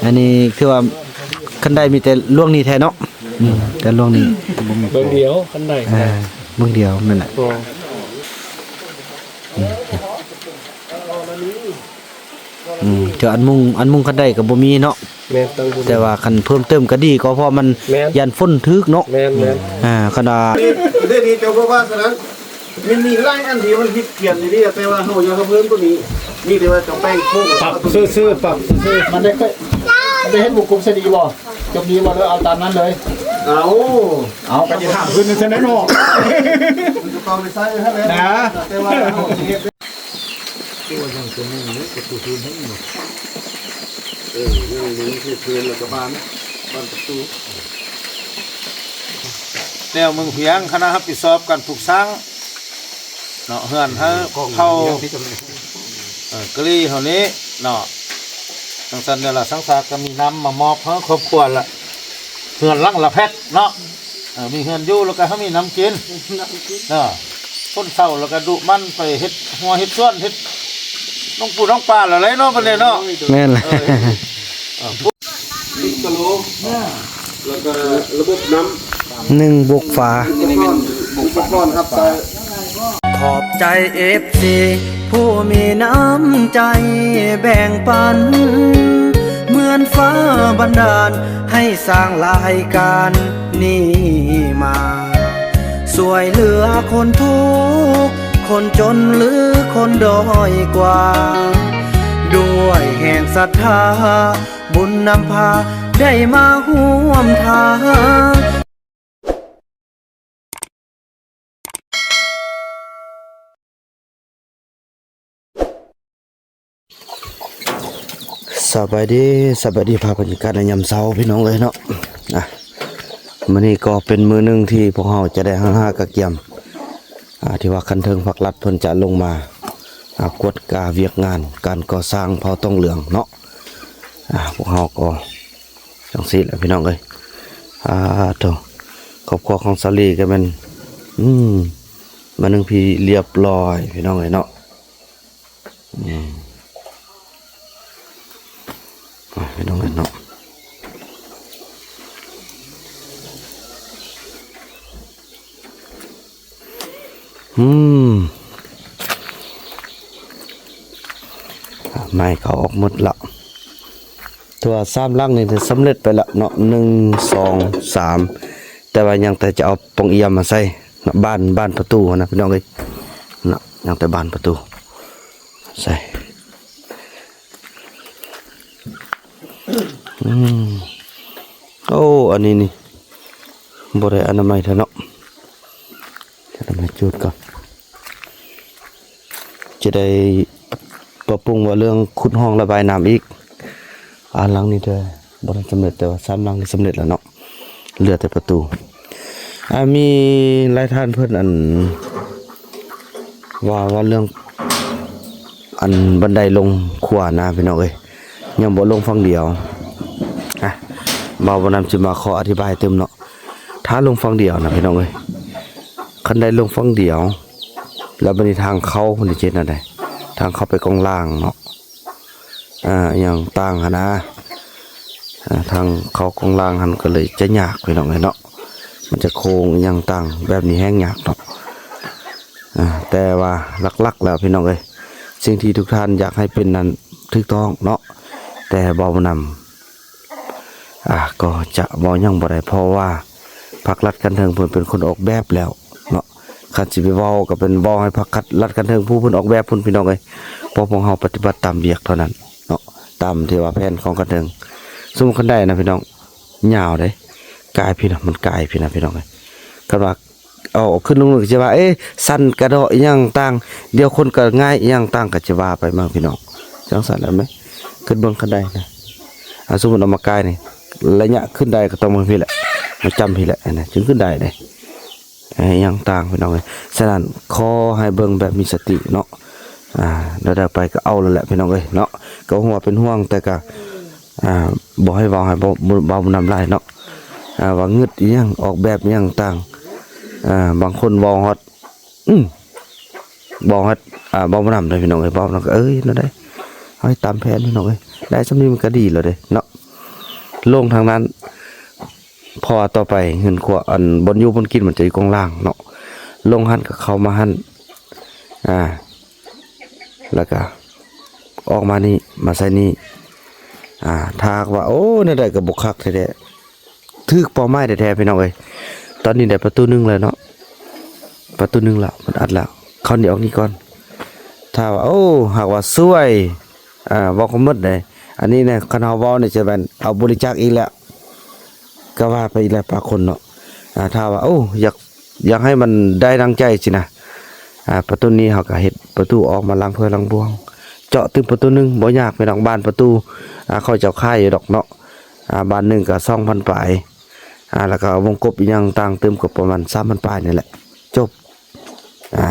ອັນນີ້ຖືວ່າຄັນໄດມີແຕ່ລວງນີ້ແທ້ເນາະ. ອືມ ແຕ່ລວງນີ້ ເບິ່ງດຽວຄັນໄດ ອ່າ ເບິ່ງດຽວແມ່ນແຫຼະ. ອໍ ອືມ ອືມ ແຕ່ອັນມຸງ ອັນມຸງຄັນໄດກໍບໍ່ມີເນາະ. ແມ່ນ ແຕ່ວ່າຄັນເພີ່ມເຕີມກໍດີກວ່າ ເພາະມັນ ແມ່ນ ຢ້ານຝົນຖືກເນາະ. ແມ່ນໆ ອ່າ ຄັນວ່າ ເດ້ນີ້ ເຈົ້າບໍ່ວ່າສະນັ້ນ ມັນມີຫຼາຍອັນທີ່ມັນຜິດພຽນຢູ່ນີ້ ແຕ່ວ່າເຮົາຢາກໃຫ້ເພີ່ມຕົວນີ້ ມີແຕ່ວ່າຈະແປງໂຄງ ປັບຊື່ໆ ປັບຊື່ໆ. ມັນໄດ້ເຄີຍ ມັນໄດ້ເຮັດວົງກົມໃສ່ດີບໍ່? ຈົບດີບໍ່ ຫຼືເອົາຕາມນັ້ນເລີຍ? ເອົາ ເອົາ ກໍຊິຖາມເພິ່ນຊັ້ນແຫຼະເນາະ ມັນກໍຕ້ອງໄດ້ໃສ່ຫັ້ນແຫຼະນະ ແຕ່ວ່າເຮົາຊິເຮັດ ຄືວ່າຍັງຕົວໜຶ່ງເດ້ ປະຕູພື້ນຫັ້ນເນາະ. ເອີ ຍັງມີເຂດພື້ນ ແລ້ວກໍບານ ບານປະຕູ ແນວເມືອງພຽງ ຄະນະຮັບຜິດຊອບການປຸກສ້າງເນາະ ເຮືອນໃຫ້ເຂົ້າ ເອີ ກະລີເຮົານີ້ເນາະ. ຈັ່ງຊັ້ນແລ້ວລະ ສັງສາກໍມີນ້ຳມາມອບໃຫ້ຄອບຄົວລະ ເຮືອນຫຼັງລະແພັດເນາະ. ເອີ ມີເຮືອນຢູ່ ແລ້ວກໍໃຫ້ມີນ້ຳກິນເນາະ. ຄົນເຖົ້າແລ້ວກໍດຸໝັ່ນໄປເຮັດຮົ້ວເຮັດສວນ ເຮັດນ້ອງປູນ້ອງປາແລ້ວເນາະ ບັດນີ້ເນາະ. ແມ່ນລະ ເອີ ເອີ ແລ້ວກໍລະບົບນ້ຳ ໜຶ່ງ ບຸກຝາ ອຸປະກອນ ອຸປະກອນຮັບໃຊ້. ຂອບໃຈເອັຟຊີຜູ້ມີນ້ຳໃຈແບ່ງປັນ ເໝືອນຟ້າບັນດານໃຫ້ສ້າງລາຍການນີ້ມາ ຊ່ວຍເຫຼືອຄົນທຸກຄົນຈົນ ຫຼືຄົນດ້ອຍກວ່າ ດ້ວຍແຮງສັດທາ ບຸນນຳພາໄດ້ມາຮ່ວມທາງ. ສະບາຍດີ ສະບາຍດີ ພາບບັນຍາກາດໃນຍາມເຊົ້າພີ່ນ້ອງເອີຍເນາະ. ອ່ະ ມື້ນີ້ກໍເປັນມື້ໜຶ່ງທີ່ພວກເຮົາຈະໄດ້ຮັ່ງຫາກະກຽມ ອ່າ ທີ່ວ່າຂັ້ນເທິງພັກລັດເພິ່ນຈະລົງມາ ອ່າ ກວດກາວຽກງານການກໍ່ສ້າງເຜົ່າຕອງເຫຼືອງເນາະ. ອ່າ ພວກເຮົາກໍຈັ່ງຊີ້ແຫຼະພີ່ນ້ອງເອີຍ. ອ່າ ໂທ້ ຄອບຄົວຂອງສາລີກໍແມ່ນ ອືມ ມາໜຶ່ງທີ່ລຽບລ້ອຍພີ່ນ້ອງເອີຍເນາະ. ອືມ ໄປພີ່ນ້ອງເອີຍເນາະ. ອືມ ໄມ້ເຂົາອອກໝົດລະ ຖືວ່າສາມຫຼັງນີ້ໄດ້ສຳເລັດໄປລະເນາະ ໜຶ່ງ ສອງ ສາມ ແຕ່ວ່າຍັງແຕ່ຈະເອົາປ່ອງອຽມມາໃສ່ເນາະ ບານ ບານປະຕູຫັ້ນນະພີ່ນ້ອງເອີຍເນາະ ຍັງແຕ່ບານປະຕູໃສ່. ອືມ ໂອ້ ອັນນີ້ນີ້ບໍ່ໄດ້ອະນາໄມແທ້ເນາະ ຈະນຳມາຈູດກ່ອນ ຈະໄດ້ປັບປຸງວ່າເລື່ອງຂຸດຮ່ອງລະບາຍນ້ຳອີກ. ອ່າ ຫຼັງນີ້ແຕ່ບໍ່ທັນສຳເລັດ ແຕ່ວ່າສາມຫຼັງນີ້ສຳເລັດແລ້ວເນາະ ເຫຼືອແຕ່ປະຕູ. ອ່າ ມີຫຼາຍທ່ານເພິ່ນ ອັນ ວ່າ ວ່າເລື່ອງ ອັນ ບັນໄດລົງຄົວນະພີ່ນ້ອງເອີຍ ຍັງບໍ່ລົງຝັ່ງດຽວ. ອ່ະ ບ່າວບຸນນຳຊິມາຂໍອະທິບາຍຕື່ມເນາະ ຖ້າລົງຝັ່ງດຽວນະພີ່ນ້ອງເອີຍ ຄັນໄດ້ລົງຝັ່ງດຽວ ແລ້ວບັດນີ້ທາງເຂົ້າເພິ່ນຊິເຮັດແນວໃດ? ທາງເຂົ້າໄປກອງລ່າງເນາະ ອ່າ ອີ່ຫຍັງຕ່າງຫັ້ນນະ ອ່າ ທາງເຂົ້າກອງລ່າງຫັ້ນກໍເລີຍຈະຍາກພີ່ນ້ອງເອີຍເນາະ ມັນຈະໂຄ້ງອີ່ຫຍັງຕ່າງແບບນີ້ແຮ່ງຍາກເນາະ. ອ່າ ແຕ່ວ່າຫຼັກໆແລ້ວພີ່ນ້ອງເອີຍ ສິ່ງທີ່ທຸກທ່ານຢາກໃຫ້ເປັນນັ້ນຖືກຕ້ອງເນາະ ແຕ່ບ່າວບຸນນຳ ອ່າ ກໍຈະເວົ້າຫຍັງບໍ່ໄດ້ ເພາະວ່າພັກລັດຂັ້ນເທິງເພິ່ນເປັນຄົນອອກແບບແລ້ວເນາະ. ຄັນຊິໄປເວົ້າກໍເປັນເວົ້າໃຫ້ພັກລັດຂັ້ນເທິງຜູ້ເພິ່ນອອກແບບພຸ້ນພີ່ນ້ອງເອີຍ ເພາະພວກເຮົາປະຕິບັດຕາມວຽກເທົ່ານັ້ນເນາະ ຕາມທີ່ວ່າແຜນຂອງຂັ້ນເທິງ. ສົມມຸດຄັນໄດນະພີ່ນ້ອງ ຍາວເດ້ ກາຍພີ້ນະ ມັນກາຍພີ້ນະພີ່ນ້ອງເອີຍ. ຄັນວ່າເອົາຂຶ້ນລົງກໍຈະວ່າ ເອ ສັ້ນກະເດາະອີ່ຫຍັງຕ່າງ ດຽວຄົນກໍຫງາຍອີ່ຫຍັງຕ່າງ ກໍຈະວ່າໄປເບິ່ງພີ່ນ້ອງ. ຈັ່ງຊັ້ນແລ້ວແມ່ ຂຶ້ນເບິ່ງຄັນໄດນະ ອ່າ ສົມມຸດເອົາມາກາຍນີ້ ໄລຍະຂຶ້ນໄດກໍຕ້ອງເບິ່ງພີ້ແຫຼະ ມາຈຳພີ້ແຫຼະ ຫັ້ນນະ ຈຶ່ງຂຶ້ນໄດ້ເດ້ ອີ່ຫຍັງຕ່າງພີ່ນ້ອງເອີຍ. ສະນັ້ນ ຂໍໃຫ້ເບິ່ງແບບມີສະຕິເນາະ ອ່າ ແນວໃດໄປກໍເອົາແລ້ວແຫຼະພີ່ນ້ອງເອີຍເນາະ. ກໍຮູ້ວ່າເປັນຫ່ວງ ແຕ່ກໍ ອ່າ ບໍ່ໃຫ້ເວົ້າໃຫ້ເວົ້າ ເວົ້ານຳຫຼາຍເນາະ ອ່າ ວ່າງຶດອີ່ຫຍັງ ອອກແບບອີ່ຫຍັງຕ່າງ ອ່າ ບາງຄົນເວົ້າຮອດ ອືມ ເວົ້າຮອດ ອ່າ ເວົ້ານຳເດ້ພີ່ນ້ອງເອີຍ ເວົ້ານຳ ເອີຍ ແນວໃດ ເຮົາເຮັດຕາມແຜນພີ່ນ້ອງເອີຍ ໄດ້ສ່ຳນີ້ມັນກໍດີແລ້ວເດ້ເນາະ. ລົງທາງນັ້ນ ເພາະວ່າຕໍ່ໄປເຮືອນຄົວ ອັນ ບ່ອນຢູ່ບ່ອນກິນມັນຈະຢູ່ຂ້າງລ່າງເນາະ. ລົງຫັ້ນກໍເຂົ້າມາຫັ້ນ ອ່າ ແລ້ວກໍອອກມານີ້ ມາໃສ່ນີ້ ອ່າ ຖ້າຫາກວ່າ ໂອ້ ແນວໃດກໍບໍ່ຄັກແທ້ໆ ຖືກເປົ້າໝາຍແທ້ໆ ພີ່ນ້ອງເອີຍ. ຕອນນີ້ໄດ້ປະຕູໜຶ່ງແລ້ວເນາະ ປະຕູໜຶ່ງແລ້ວ ມັນອັດແລ້ວ. ເຂົ້ານີ້ອອກນີ້ກ່ອນ. ຖ້າວ່າ ໂອ້ ຫາກວ່າຊ່ວຍ ອ່າ ເວົ້າກໍໝົດເດ້. ອັນນີ້ນະ ຄັນເຮົາເວົ້ານີ້ຈະແມ່ນເອົາບໍລິຈາກອີກແລ້ວ ກໍວ່າໄປອີກແຫຼະ ປາກຄົນເນາະ. ອ່າ ຖ້າວ່າ ໂອ້ ຢາກ ຢາກໃຫ້ມັນໄດ້ດັ່ງໃຈຊີ້ນະ ອ່າ ປະຕູນີ້ເຮົາກໍເຮັດປະຕູອອກມາລ້າງຖ້ວຍລ້າງບ່ວງ ເຈາະຕື່ມປະຕູໜຶ່ງ ບໍ່ຍາກພີ່ນ້ອງ. ບານປະຕູ ອ່າ ເຂົາເຈົ້າຂາຍຢູ່ດອກເນາະ ອ່າ ບານໜຶ່ງກໍສອງພັນປາຍ ອ່າ ແລ້ວກໍວົງກົບອີ່ຫຍັງຕ່າງຕື່ມກໍປະມານສາມພັນປາຍນີ້ແຫຼະ ຈົບ. ອ່າ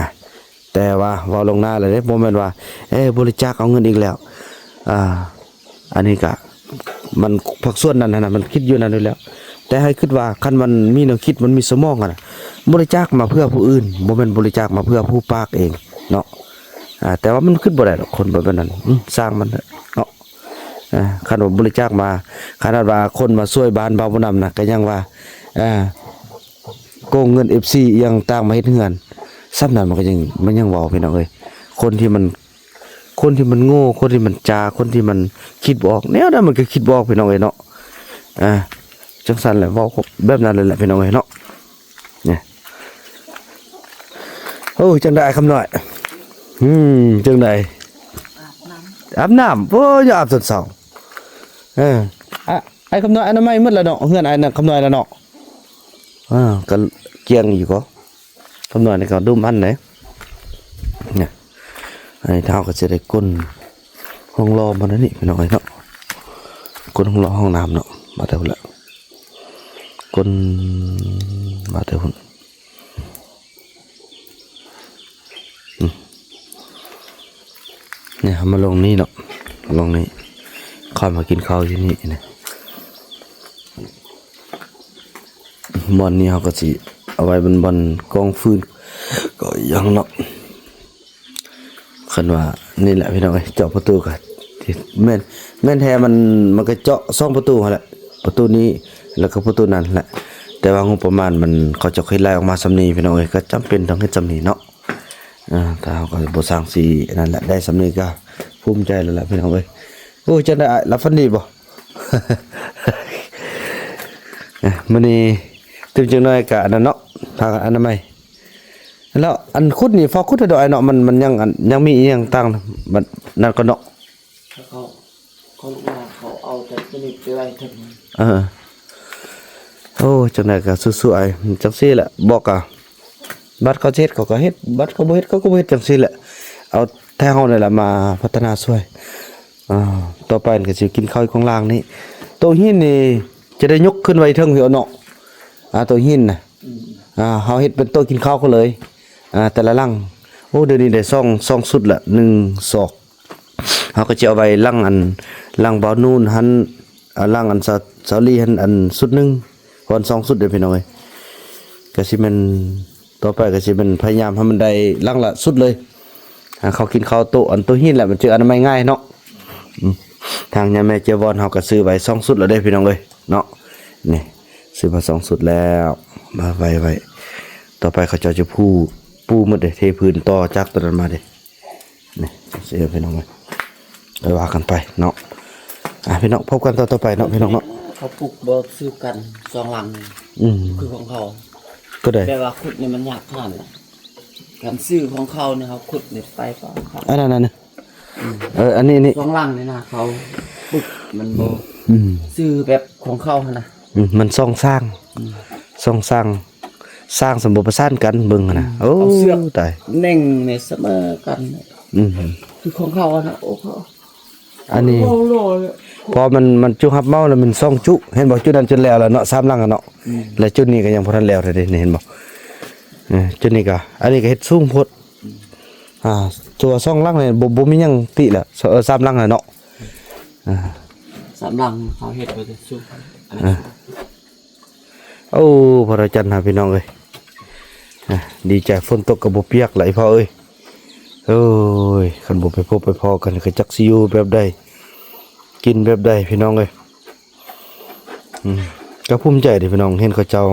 ແຕ່ວ່າເວົ້າລ່ວງໜ້າແລ້ວເດ້ ບໍ່ແມ່ນວ່າ ເອີ ບໍລິຈາກເອົາເງິນອີກແລ້ວ ອ່າ ອັນນີ້ກະ ມັນພາກສ່ວນນັ້ນຫັ້ນນະ ມັນຄິດຢູ່ນັ້ນຢູ່ແລ້ວ. ແຕ່ໃຫ້ຄິດວ່າ ຄັນມັນມີແນວຄິດ ມັນມີສະໝອງຫັ້ນນະ ບໍລິຈາກມາເພື່ອຜູ້ອື່ນ ບໍ່ແມ່ນບໍລິຈາກມາເພື່ອຜູ້ປາກເອງເນາະ. ອ່າ ແຕ່ວ່າມັນຄິດບໍ່ໄດ້ດອກ ຄົນແບບນັ້ນ ອືມ ຊ່າງມັນເຖາະເນາະ. ອ່າ ຄັນວ່າບໍລິຈາກມາ ຂະໜາດວ່າຄົນມາຊ່ວຍບ້ານບ່າວບຸນນຳນະ ກໍຍັງວ່າ ອ່າ ໂກງເງິນເອັຟຊີອີ່ຫຍັງຕ່າງມາເຮັດເຮືອນ ສ່ຳນັ້ນມັນກໍຍັງ ມັນຍັງເວົ້າ ພີ່ນ້ອງເອີຍ. ຄົນທີ່ມັນ ຄົນທີ່ມັນໂງ່ ຄົນທີ່ມັນຈາ ຄົນທີ່ມັນຄິດບໍ່ອອກ ແນວໃດມັນກໍຄິດບໍ່ອອກ ພີ່ນ້ອງເອີຍເນາະ. ອ່າ ຈັ່ງຊັ້ນແຫຼະ ເວົ້າແບບນັ້ນເລີຍແຫຼະ ພີ່ນ້ອງເອີຍເນາະ. ນີ້ ໂອ້ ຈັ່ງໃດອ້າຍຄຳນ້ອຍ? ອືມ ຈັ່ງໃດ? ອາບນ້ຳ ອາບນ້ຳ ໂອ້ຍ ອາບຕອນເຊົ້າ. ເອີ ອາ ອ້າຍຄຳນ້ອຍອະນາໄມໝົດແລ້ວເນາະ ເຮືອນອ້າຍນະ ຄຳນ້ອຍລະເນາະ. ອ່າ ກໍກ້ຽງຢູ່ກໍ ຄຳນ້ອຍນີ້ກໍດຸມອັນເດ້. ນີ້ ອັນນີ້ເຮົາກໍຊິໄດ້ກົ້ນຫ້ອງຫຼໍ່ມາແນວນີ້ ພີ່ນ້ອງເອີຍເນາະ. ກົ້ນຫ້ອງຫຼໍ່ຫ້ອງນ້ຳເນາະ ມາແຕ່ພຸ້ນລະ ກົ້ນມາແຕ່ພຸ້ນ. ອືມ ນີ້ເຮົາມາລົງນີ້ເນາະ ລົງນີ້ ຄ່ອຍມາກິນເຂົ້າຢູ່ນີ້ນະ. ບ່ອນນີ້ເຮົາກໍຊິເອົາໄວ້ເປັນບ່ອນກອງຟືນກໍຫຍັງເນາະ. ຄັນວ່ານີ້ແຫຼະ ພີ່ນ້ອງເອີຍ ເຈາະປະຕູກໍແມ່ນ ແມ່ນແທ້ ມັນ ມັນກໍເຈາະສອງປະຕູຫັ້ນແຫຼະ ປະຕູນີ້ ແລ້ວກໍປະຕູນັ້ນແຫຼະ. ແຕ່ວ່າງົບປະມານມັນ ເຂົາເຈົ້າເຮັດໄລ່ອອກມາສ່ຳນີ້ ພີ່ນ້ອງເອີຍ ກໍຈຳເປັນຕ້ອງເຮັດສ່ຳນີ້ເນາະ. ອ່າ ຖ້າເຮົາກໍບໍ່ສ້າງສີອັນນັ້ນແຫຼະ ໄດ້ສ່ຳນີ້ກໍພູມໃຈແລ້ວແຫຼະ ພີ່ນ້ອງເອີຍ. ໂອ້ຍ ຈັ່ງໃດອ້າຍ ຫຼັບຝັນດີບໍ່? ມື້ນີ້ຕື່ມຈັກໜ້ອຍກະອັນນັ້ນເນາະ ພາກັນອະນາໄມ. ແລ້ວອັນຂຸດນີ້ ຟ້າວຂຸດໃຫ້ດອກອ້າຍເນາະ ມັນ ມັນຍັງ ອັນ ຍັງມີອີ່ຫຍັງຕ່າງ ມັນນັ້ນກ່ອນເນາະ. ເຂົາ ເຂົາ ລູກຫຼານເຂົາເອົາແຕ່ຕົວນີ້ໄປໄວ້ເທິງ. ເອີ ໂອ້ ຈັ່ງໃດກໍສູ້ໆ ອ້າຍ ຈັ່ງຊີ້ແຫຼະ ບອກກະ ບັດເຂົາຊິເຮັດເຂົາກໍເຮັດ ບັດເຂົາບໍ່ເຮັດເຂົາກໍບໍ່ເຮັດ ຈັ່ງຊີ້ແຫຼະ. ເອົາແຕ່ເຮົານີ້ແຫຼະມາພັດທະນາຊ່ວຍ. ອ່າ ຕໍ່ໄປກໍຊິກິນເຂົ້າຢູ່ຂ້າງລ່າງນີ້. ໂຕະຫີນນີ້ຈະໄດ້ຍົກຂຶ້ນໄວ້ເທິງພີ້ເນາະ. ອ່າ ໂຕະຫີນນະ ອືມ ອ່າ ເຮົາເຮັດເປັນໂຕະກິນເຂົ້າເຂົາເລີຍ. ອ່າ ແຕ່ລະຫຼັງ ໂອ້ ດຽວນີ້ໄດ້ສອງ ສອງຊຸດລະ ໜຶ່ງ ສອງ ເຮົາກໍຈະເອົາໄວ້ຫຼັງອັນ ຫຼັງບ່າວນູນຫັ້ນ ອ່າ ຫຼັງອັນສາວ ສາວລີຫັ້ນ ອັນຊຸດໜຶ່ງ ເພາະມັນສອງຊຸດເດ້ພີ່ນ້ອງເອີຍ. ກໍຊິແມ່ນ ຕໍ່ໄປກໍຊິແມ່ນພະຍາຍາມໃຫ້ມັນໄດ້ຫຼັງລະຊຸດເລີຍ. ອ່າ ເຂົາກິນເຂົ້າໂຕະ ອັນໂຕະຫີນແຫຼະ ມັນຈຶ່ງອະນາໄມງ່າຍເນາະ. ອືມ ທາງຍາແມ່ເຈວອນເຮົາກໍຊື້ໄວ້ສອງຊຸດແລ້ວເດ້ພີ່ນ້ອງເອີຍເນາະ. ນີ້ ຊື້ມາສອງຊຸດແລ້ວ ມາໄວ້ ໄວ້ ຕໍ່ໄປເຂົາເຈົ້າຈະປູ ປູໝົດເດ້ ເທພື້ນຕໍ່ຈາກຕົວນັ້ນມາເດ້. ນີ້ ຊິເຮັດພີ່ນ້ອງເອີຍ ໄປວ່າກັນໄປເນາະ. ອ່າ ພີ່ນ້ອງ ພົບກັນຕອນຕໍ່ໄປເນາະ ພີ່ນ້ອງເນາະ. ເຂົາປຸກບໍ່ຄືກັນສອງຫຼັງນີ້ ອືມ ຄືຂອງເຂົາ ໂຕໃດ ແບບວ່າຂຸດນີ້ມັນຍາກຂະໜາດນັ້ນ. ການຊື້ຂອງເຂົານີ້ ເຮົາຂຸດນີ້ໄປປະມານ ອັນນັ້ນນະ ອືມ ເອີ ອັນນີ້ນີ້ ສອງຫຼັງນີ້ນະ ເຂົາປຸກມັນບໍ່ ອືມ ຊື້ແບບຂອງເຂົາຫັ້ນນະ ອືມ ມັນຊ່ອງສ້າງ ອືມ ຊ່ອງສ້າງ ສ້າງສຳບໍ່ປະສານກັນເບິ່ງຫັ້ນນະ. ອືມ ໂອ້ ເອົາເຊືອກ ຕາຍ ແໜ່ງໃຫ້ສະເໝີກັນ ອືມ ຄືຂອງເຂົາຫັ້ນນະ. ໂອ້ ເຂົາ ອັນນີ້ ເວົ້າຫຼໍ່ເລີຍ ເພາະມັນ ມັນຈຸຮັບເໝົາແລ້ວ ມັນສອງຈຸ ເຫັນບໍ່? ຈຸນັ້ນຈົນແລ້ວແລ້ວເນາະ ສາມຫຼັງຫັ້ນເນາະ. ອືມ ແລະ ຈຸນີ້ກໍຍັງບໍ່ທັນແລ້ວເທື່ອເດ້ ນີ້ເຫັນບໍ່? ເອີ ຈຸນີ້ກໍ ອັນນີ້ກໍເຮັດສູງໂພດ. ອ່າ ຕົວສອງຫຼັງນີ້ບໍ່ ບໍ່ມີຫຍັງຕິແລ້ວ ເອີ ສາມຫຼັງແລ້ວເນາະ. ອ່າ ສາມຫຼັງເຂົາເຮັດໄວ້ແຕ່ສູງ ອ່າ ໂອ້ ພະລາຈັນຫາ ພີ່ນ້ອງເອີຍ. ອ່າ ດີໃຈ ຝົນຕົກກໍບໍ່ປຽກລະ ອີ່ພໍ່ເອີຍ. ໂອ້ຍ ຄັນບໍ່ໄປພົບໄປພໍ້ກັນ ກໍຈັກຊິຢູ່ແບບໃດ ກິນແບບໃດ ພີ່ນ້ອງເອີຍ. ອືມ ກໍພູມໃຈເດ້ພີ່ນ້ອງ ເຫັນເຂົາເຈົ້າ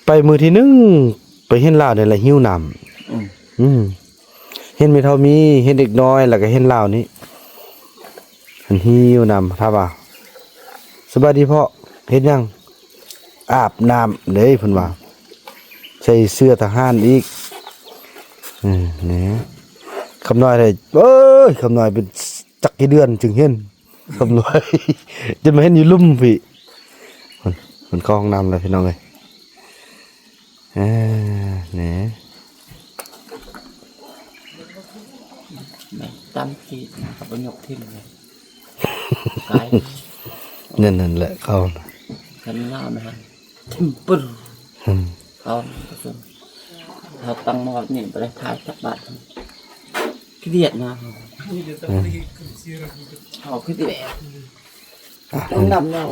ໄປມື້ທີໜຶ່ງ ໄປເຫັນລາວນີ້ແຫຼະ ຫິວນ້ຳ. ອືມ ອືມ ເຫັນແມ່ເຖົ້າມີ ເຫັນເດັກນ້ອຍ ແລ້ວກໍເຫັນລາວນີ້ ມັນຫິວນ້ຳ. ຖາມວ່າ ສະບາຍດີພໍ່ ເຮັດຫຍັງ? ອາບນ້ຳເດ້ ເພິ່ນວ່າ ໃສ່ເສື້ອທະຫານອີກ. ເອີ ແນ່ ຄຳນ້ອຍໄດ້ ເອີຍ ຄຳນ້ອຍເປັນຈັກກີ່ເດືອນຈຶ່ງເຫັນ ຄຳນ້ອຍ ຈົນມາເຫັນຢູ່ລຸ່ມພີ້. ເພິ່ນ ເພິ່ນເຂົ້າຫ້ອງນ້ຳແລ້ວ ພີ່ນ້ອງເອີຍ. ເອີ ແນ່ ແມ່ນຕຳກີດນະ ເຂົາບໍ່ຍົກຖິ້ມເລີຍ ກາຍ ນັ້ນ ນັ້ນແຫຼະ ເຂົານະ ຄັນລາວນະ ຖິ້ມປຶ້ງ ອືມ ເຂົາ ເຂົາຕັ້ງໝໍ້ນີ້ບໍ່ໄດ້ຂາຍຈັກບາດ ຂີ້ດຽດນະ ອືມ ເຂົາຂີ້ດຽດ. ອ່ະ ເອົານ້ຳແລ້ວ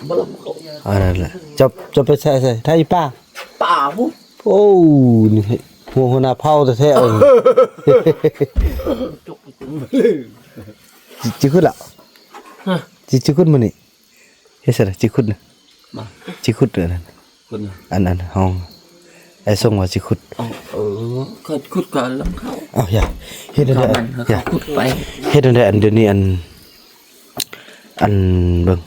ບໍ່ລົງເຂົາ ອັນນັ້ນແຫຼະ ເຈົ້າ ເຈົ້າໄປໃສ່ ໃສ່ ໄຖປ່າ ປ່າພຸ້ນ. ໂອ້ ນີ້ຫົວ ຫົວໜ້າເຜົ່າແທ້ໆ ເອົາ ຊິ ຊິຂຸດລະ ຮະ ຊິ ຊິຂຸດມື້ນີ້ ເຮັດຊັ້ນລະ ຊິຂຸດນະ ມາ ຊິຂຸດອັນນັ້ນ ຂຸດນະ ອັນ ອັນຫ້ອງ ອ້າຍຊົງວ່າຊິຂຸດ. ເອີ ເອີ ເຂົາຂຸດກໍລຳເຂົາ ເອົາ ຢ່າ ເຮັດແນວໃດ ເຂົາມັນ ຢ່າ ເຂົາຂຸດໄປ ເຮັດແນວໃດ ອັນດຽວນີ້ ອັນ ອັນເບິ່ງ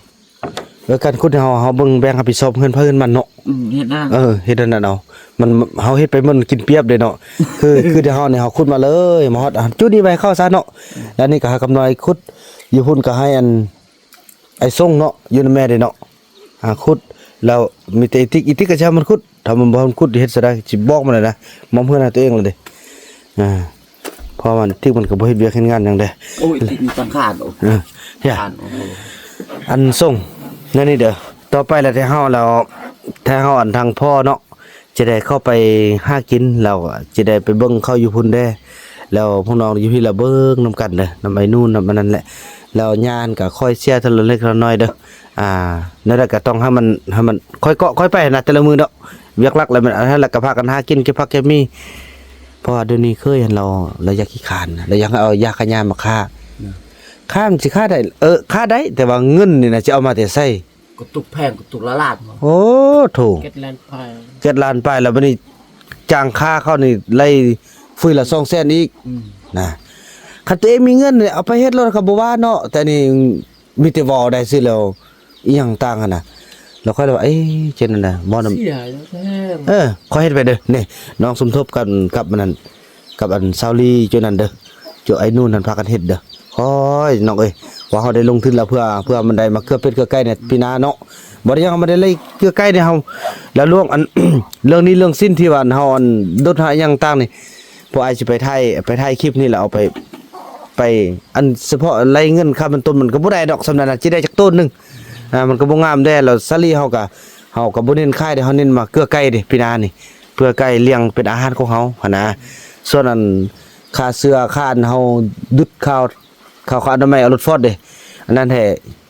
ເອີ ການຂຸດເຮົາ ເຮົາເບິ່ງແບ່ງຮັບຜິດຊອບເຮືອນໃຜເຮືອນມັນເນາະ. ອືມ ເຮັດນັ້ນ ເອີ ເຮັດອັນນັ້ນເອົາ ມັນ ເຮົາເຮັດໄປມັນກິນປຽບເດ້ເນາະ. ຄື ຄືແຕ່ເຮົານີ້ ເຮົາຂຸດມາເລີຍ ມາຮອດຈຸດນີ້ໄວ້ເຂົ້າຊະເນາະ. ແລ້ວນີ້ກໍໃຫ້ຄຳນ້ອຍຂຸດ ຢູ່ພຸ້ນກໍໃຫ້ອັນ ອ້າຍຊົງເນາະ ຢູ່ນຳແມ່ເດ້ເນາະ ຫາຂຸດ ແລ້ວມີແຕ່ອີຕິກ ອີຕິກກໍຊິໃຫ້ມັນຂຸດ. ຖ້າມັນບໍ່ທັນຂຸດ ເຮັດຈັ່ງໃດ ຊິບອກມັນແລ້ວນະ ມອມເຮືອນໃຫ້ຕົວເອງແລ້ວເດ້. ອ່າ ເພາະວ່າຕິກມັນກໍບໍ່ເຮັດວຽກເຮັດງານຫຍັງເດ້. ໂອ້ຍ ຕິກມີສັງຂານ ໂອ້ ເອີ ຢ່າ ອັນຊົງ ແນວນີ້ເດີ ຕໍ່ໄປແລ້ວແຕ່ເຮົາ ແລ້ວແຕ່ເຮົາ ອັນທາງພໍ່ເນາະ ຈະໄດ້ເຂົ້າໄປຫາກິນ ແລ້ວຈະໄດ້ໄປເບິ່ງເຂົາຢູ່ພຸ້ນແດ່ ແລ້ວພວກນ້ອງຢູ່ພີ້ລະເບິ່ງນຳກັນເດີ ນຳໄອ້ນູນ ນຳອັນນັ້ນແຫຼະ ແລ້ວຍານກໍຄ່ອຍເສຍເທື່ອລະເລັກລະນ້ອຍເດີ. ອ່າ ແນວໃດກໍຕ້ອງໃຫ້ມັນ ໃຫ້ມັນຄ່ອຍເກາະຄ່ອຍໄປນະ ແຕ່ລະມື້ເນາະ ວຽກຫຼັກແລ້ວແມ່ນອັນນັ້ນແຫຼະ ກໍພາກັນຫາກິນເກັບຜັກເກັບໝີ່. ເພາະວ່າດຽວນີ້ເຄີຍເຫັນລາວ ລາວຢາກຂີ້ຄ້ານນະ ລາວຢາກໃຫ້ເອົາຢາຂະຫຍ້າມາຂ້າ ຂ້າມັນຊິຂ້າໄດ້ ເອີ ຂ້າໄດ້ ແຕ່ວ່າເງິນນີ້ນະ ຊິເອົາມາແຕ່ໃສ? ກະຕຸກແພງ ກະຕຸກລະລ້ານ. ໂອ້ໂທ້ ເຈັດລ້ານປາຍ ເຈັດລ້ານປາຍ ແລ້ວບັດນີ້ຈ້າງຂ້າເຂົານີ້ໄລ່ຟືນລະສອງແສນອີກ. ອືມ ນະ ຄັນຕົວເອງມີເງິນນີ້ ເອົາໄປເຮັດໂລດ ເຂົາບໍ່ວ່າເນາະ ແຕ່ນີ້ມີແຕ່ເວົ້າໄດ້ຊື່ແລ້ວ ອີ່ຫຍັງຕ່າງຫັ້ນນະ ແລ້ວຂ້ອຍລະວ່າ ເອີ ຈັ່ງນັ້ນນະ ບໍ່ນຳ ເສຍແທ້. ເອີ ຂ້ອຍເຮັດໄປເດີ ນີ້ ນ້ອງສົມທົບກັນກັບອັນນັ້ນ ກັບອັນຊາວລີຈຸນັ້ນເດີ ຈຸໄອ້ນູນຫັ້ນພາກັນເຮັດເດີ. ໂອ້ຍ ນ້ອງເອີຍ ວ່າເຮົາໄດ້ລົງທຶນແລ້ວ ເພື່ອ ເພື່ອມັນໄດ້ມາເກືອເປັດເກືອໄກ່ໃນປີໜ້າເນາະ ບໍ່ໄດ້ຫຍັງ ມັນໄດ້ໄລ່ເກືອໄກ່ໃນເຮົາ ແລ້ວລວມອັນ ເລື່ອງໜີ້ເລື່ອງສິນທີ່ວ່າເຮົາອັນດົດຫາຫຍັງຕ່າງນີ້ ພວກອ້າຍຊິໄປຖ່າຍ ໄປຖ່າຍຄລິບນີ້ແລ້ວເອົາໄປ ໄປ ອັນສະເພາະໄລ່ເງິນຄ່າມັນຕົ້ນ ມັນກໍບໍ່ໄດ້ດອກ ສ່ຳນັ້ນນະ ຊິໄດ້ຈັກໂຕນໜຶ່ງ ອ່າ ມັນກໍບໍ່ງາມແດ່. ແລ້ວສາລີເຮົາກໍ ເຮົາກໍບໍ່ເນັ້ນຂາຍເດ້ ເຮົາເນັ້ນມາເກືອໄກ່ເດ້ ປີໜ້ານີ້ ເພື່ອໄກ່ລ້ຽງເປັນອາຫານຂອງເຮົາຫັ້ນນະ. ສ່ວນອັນຄ່າເສື້ອ ຄ່າອັນເຮົາດຸດ ຄ່າ ເຂົ້າ ເຂົ້າອະນາໄມ ເອົາລົດຟອດເດ້ ອັນນັ້ນແທ້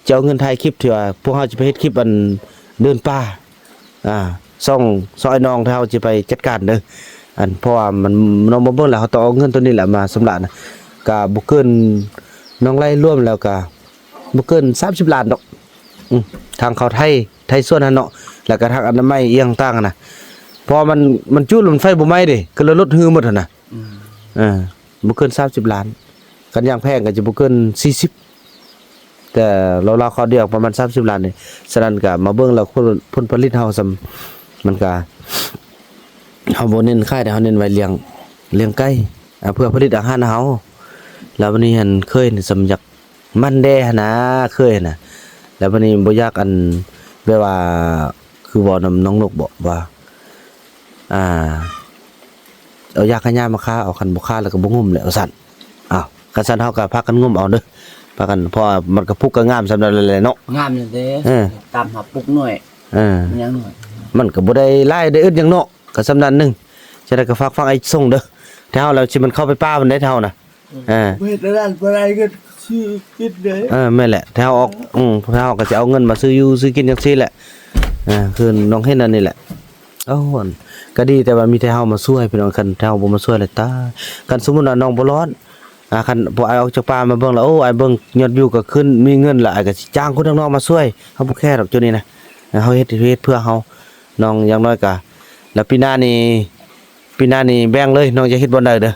ຈະເອົາເງິນຖ່າຍຄລິບທີ່ວ່າພວກເຮົາຈະໄປເຮັດຄລິບອັນເດີນປ່າ ອ່າ ຊ່ອງ ຊ່ອງອ້າຍນ້ອງທີ່ເຮົາຈະໄປຈັດການເດີ. ອັນ ເພາະວ່າມັນ ນ້ອງມາເບິ່ງແລ້ວ ເຮົາຕ້ອງເອົາເງິນໂຕນີ້ແຫຼະມາຊຳລະນະ ກະບໍ່ເກີນ ນ້ອງໄລ່ລວມແລ້ວກະບໍ່ເກີນສາມສິບລ້ານດອກ. ອືມ ທາງເຂົ້າໄທ ໄທສວນຫັ້ນເນາະ ແລ້ວກະທາງອະນາໄມອີ່ຫຍັງຕ່າງຫັ້ນນະ ເພາະວ່າມັນ ມັນຈຸແລ້ວມັນໄຟບໍ່ໄໝ້ເດ້ ຄືລະລົດຮືໝົດຫັ້ນນະ. ອືມ ເອີ ບໍ່ເກີນສາມສິບລ້ານ ຄັນຢ່າງແພງກໍຈະບໍ່ເກີນສີ່ສິບ ແຕ່ລາວໆ ເຂົ້າດຽວປະມານສາມສິບລ້ານນີ້. ສະນັ້ນກໍມາເບິ່ງແລ້ວ ຜົນ ຜົນຜະລິດເຮົາສ່ຳ ມັນກໍ ເຮົາບໍ່ເນັ້ນຂາຍເດ້ ເຮົາເນັ້ນໄວ້ລ້ຽງ ລ້ຽງໄກ່ ເພື່ອຜະລິດອາຫານເຮົາ. ແລ້ວບັດນີ້ຫັ້ນ ເຄີຍນີ້ສ່ຳຢາກ ມັນແດ່ຫັ້ນນາ ເຄີຍຫັ້ນນະ ແລ້ວບັດນີ້ບໍ່ຢາກ ອັນ ແບບວ່າ ຄືເວົ້ານຳນ້ອງນົກບໍ ວ່າ ອ່າ ເອົາຢາຂະຫຍ້າມາຂ້າເອົາ ຄັນບໍ່ຂ້າແລ້ວກໍບໍ່ງຸ້ມແຫຼະ ວ່າຊັ້ນ. ອ້າວ ຄັນຊັ້ນເຮົາກໍພາກັນງຸ້ມເອົາເດີ ພາກັນ ເພາະວ່າມັນກໍປຸກກໍງາມສ່ຳນັ້ນແຫຼະເນາະ. ງາມແລ້ວເດ້ ເອີ ຕາມຫາປຸກໜ້ອຍ ເອີ ມັນຍັງໜ້ອຍ ມັນກໍບໍ່ໄດ້ຫຼາຍໄດ້ອຶດຫຍັງເນາະ ກໍສ່ຳນັ້ນໜຶ່ງ. ຈັ່ງໃດກໍຝາກ ຝາກອ້າຍຊົງເດີ ແຕ່ເຮົາແລ້ວຊິມັນເຂົ້າໄປປ່າມັນໄດ້ເຮົານະ. ເອີ ບໍ່ເຮັດອັນນັ້ນບໍ່ໄດ້ເງິນຊື້ກິນເດ້. ເອີ ແມ່ນແຫຼະ ຖ້າເຮົາອອກ ອືມ ຖ້າເຮົາກໍຊິເອົາເງິນມາຊື້ຢູ່ຊື້ກິນຈັ່ງຊີ້ແຫຼະ. ເອີ ຄືນ້ອງເຫັນອັນນີ້ແຫຼະ ເອົາ ອັນ ກະດີ ແຕ່ວ່າມີແຕ່ເຮົາມາຊ່ວຍພີ່ນ້ອງ ຄັນເຮົາບໍ່ມາຊ່ວຍລະຕາຍ. ຄັນສົມມຸດວ່ານ້ອງບໍ່ລອດ ອ່າ ຄັນພວກອ້າຍອອກຈາກປ່າມາເບິ່ງລະ ໂອ້ ອ້າຍເບິ່ງຍອດວິວກະຂຶ້ນ ມີເງິນລະ ອ້າຍກະຊິຈ້າງຄົນທາງນອກມາຊ່ວຍ. ເຮົາບໍ່ແຄດອກຈຸດນີ້ນະ ເຮົາເຮັດ ເຮັດເພື່ອເຮົາ ນ້ອງ ຢ່າງໜ້ອຍກະ ລະປີໜ້ານີ້ ປີໜ້ານີ້ແບ່ງເລີຍ ນ້ອງຢາກເຮັດບ່ອນໃດເດີ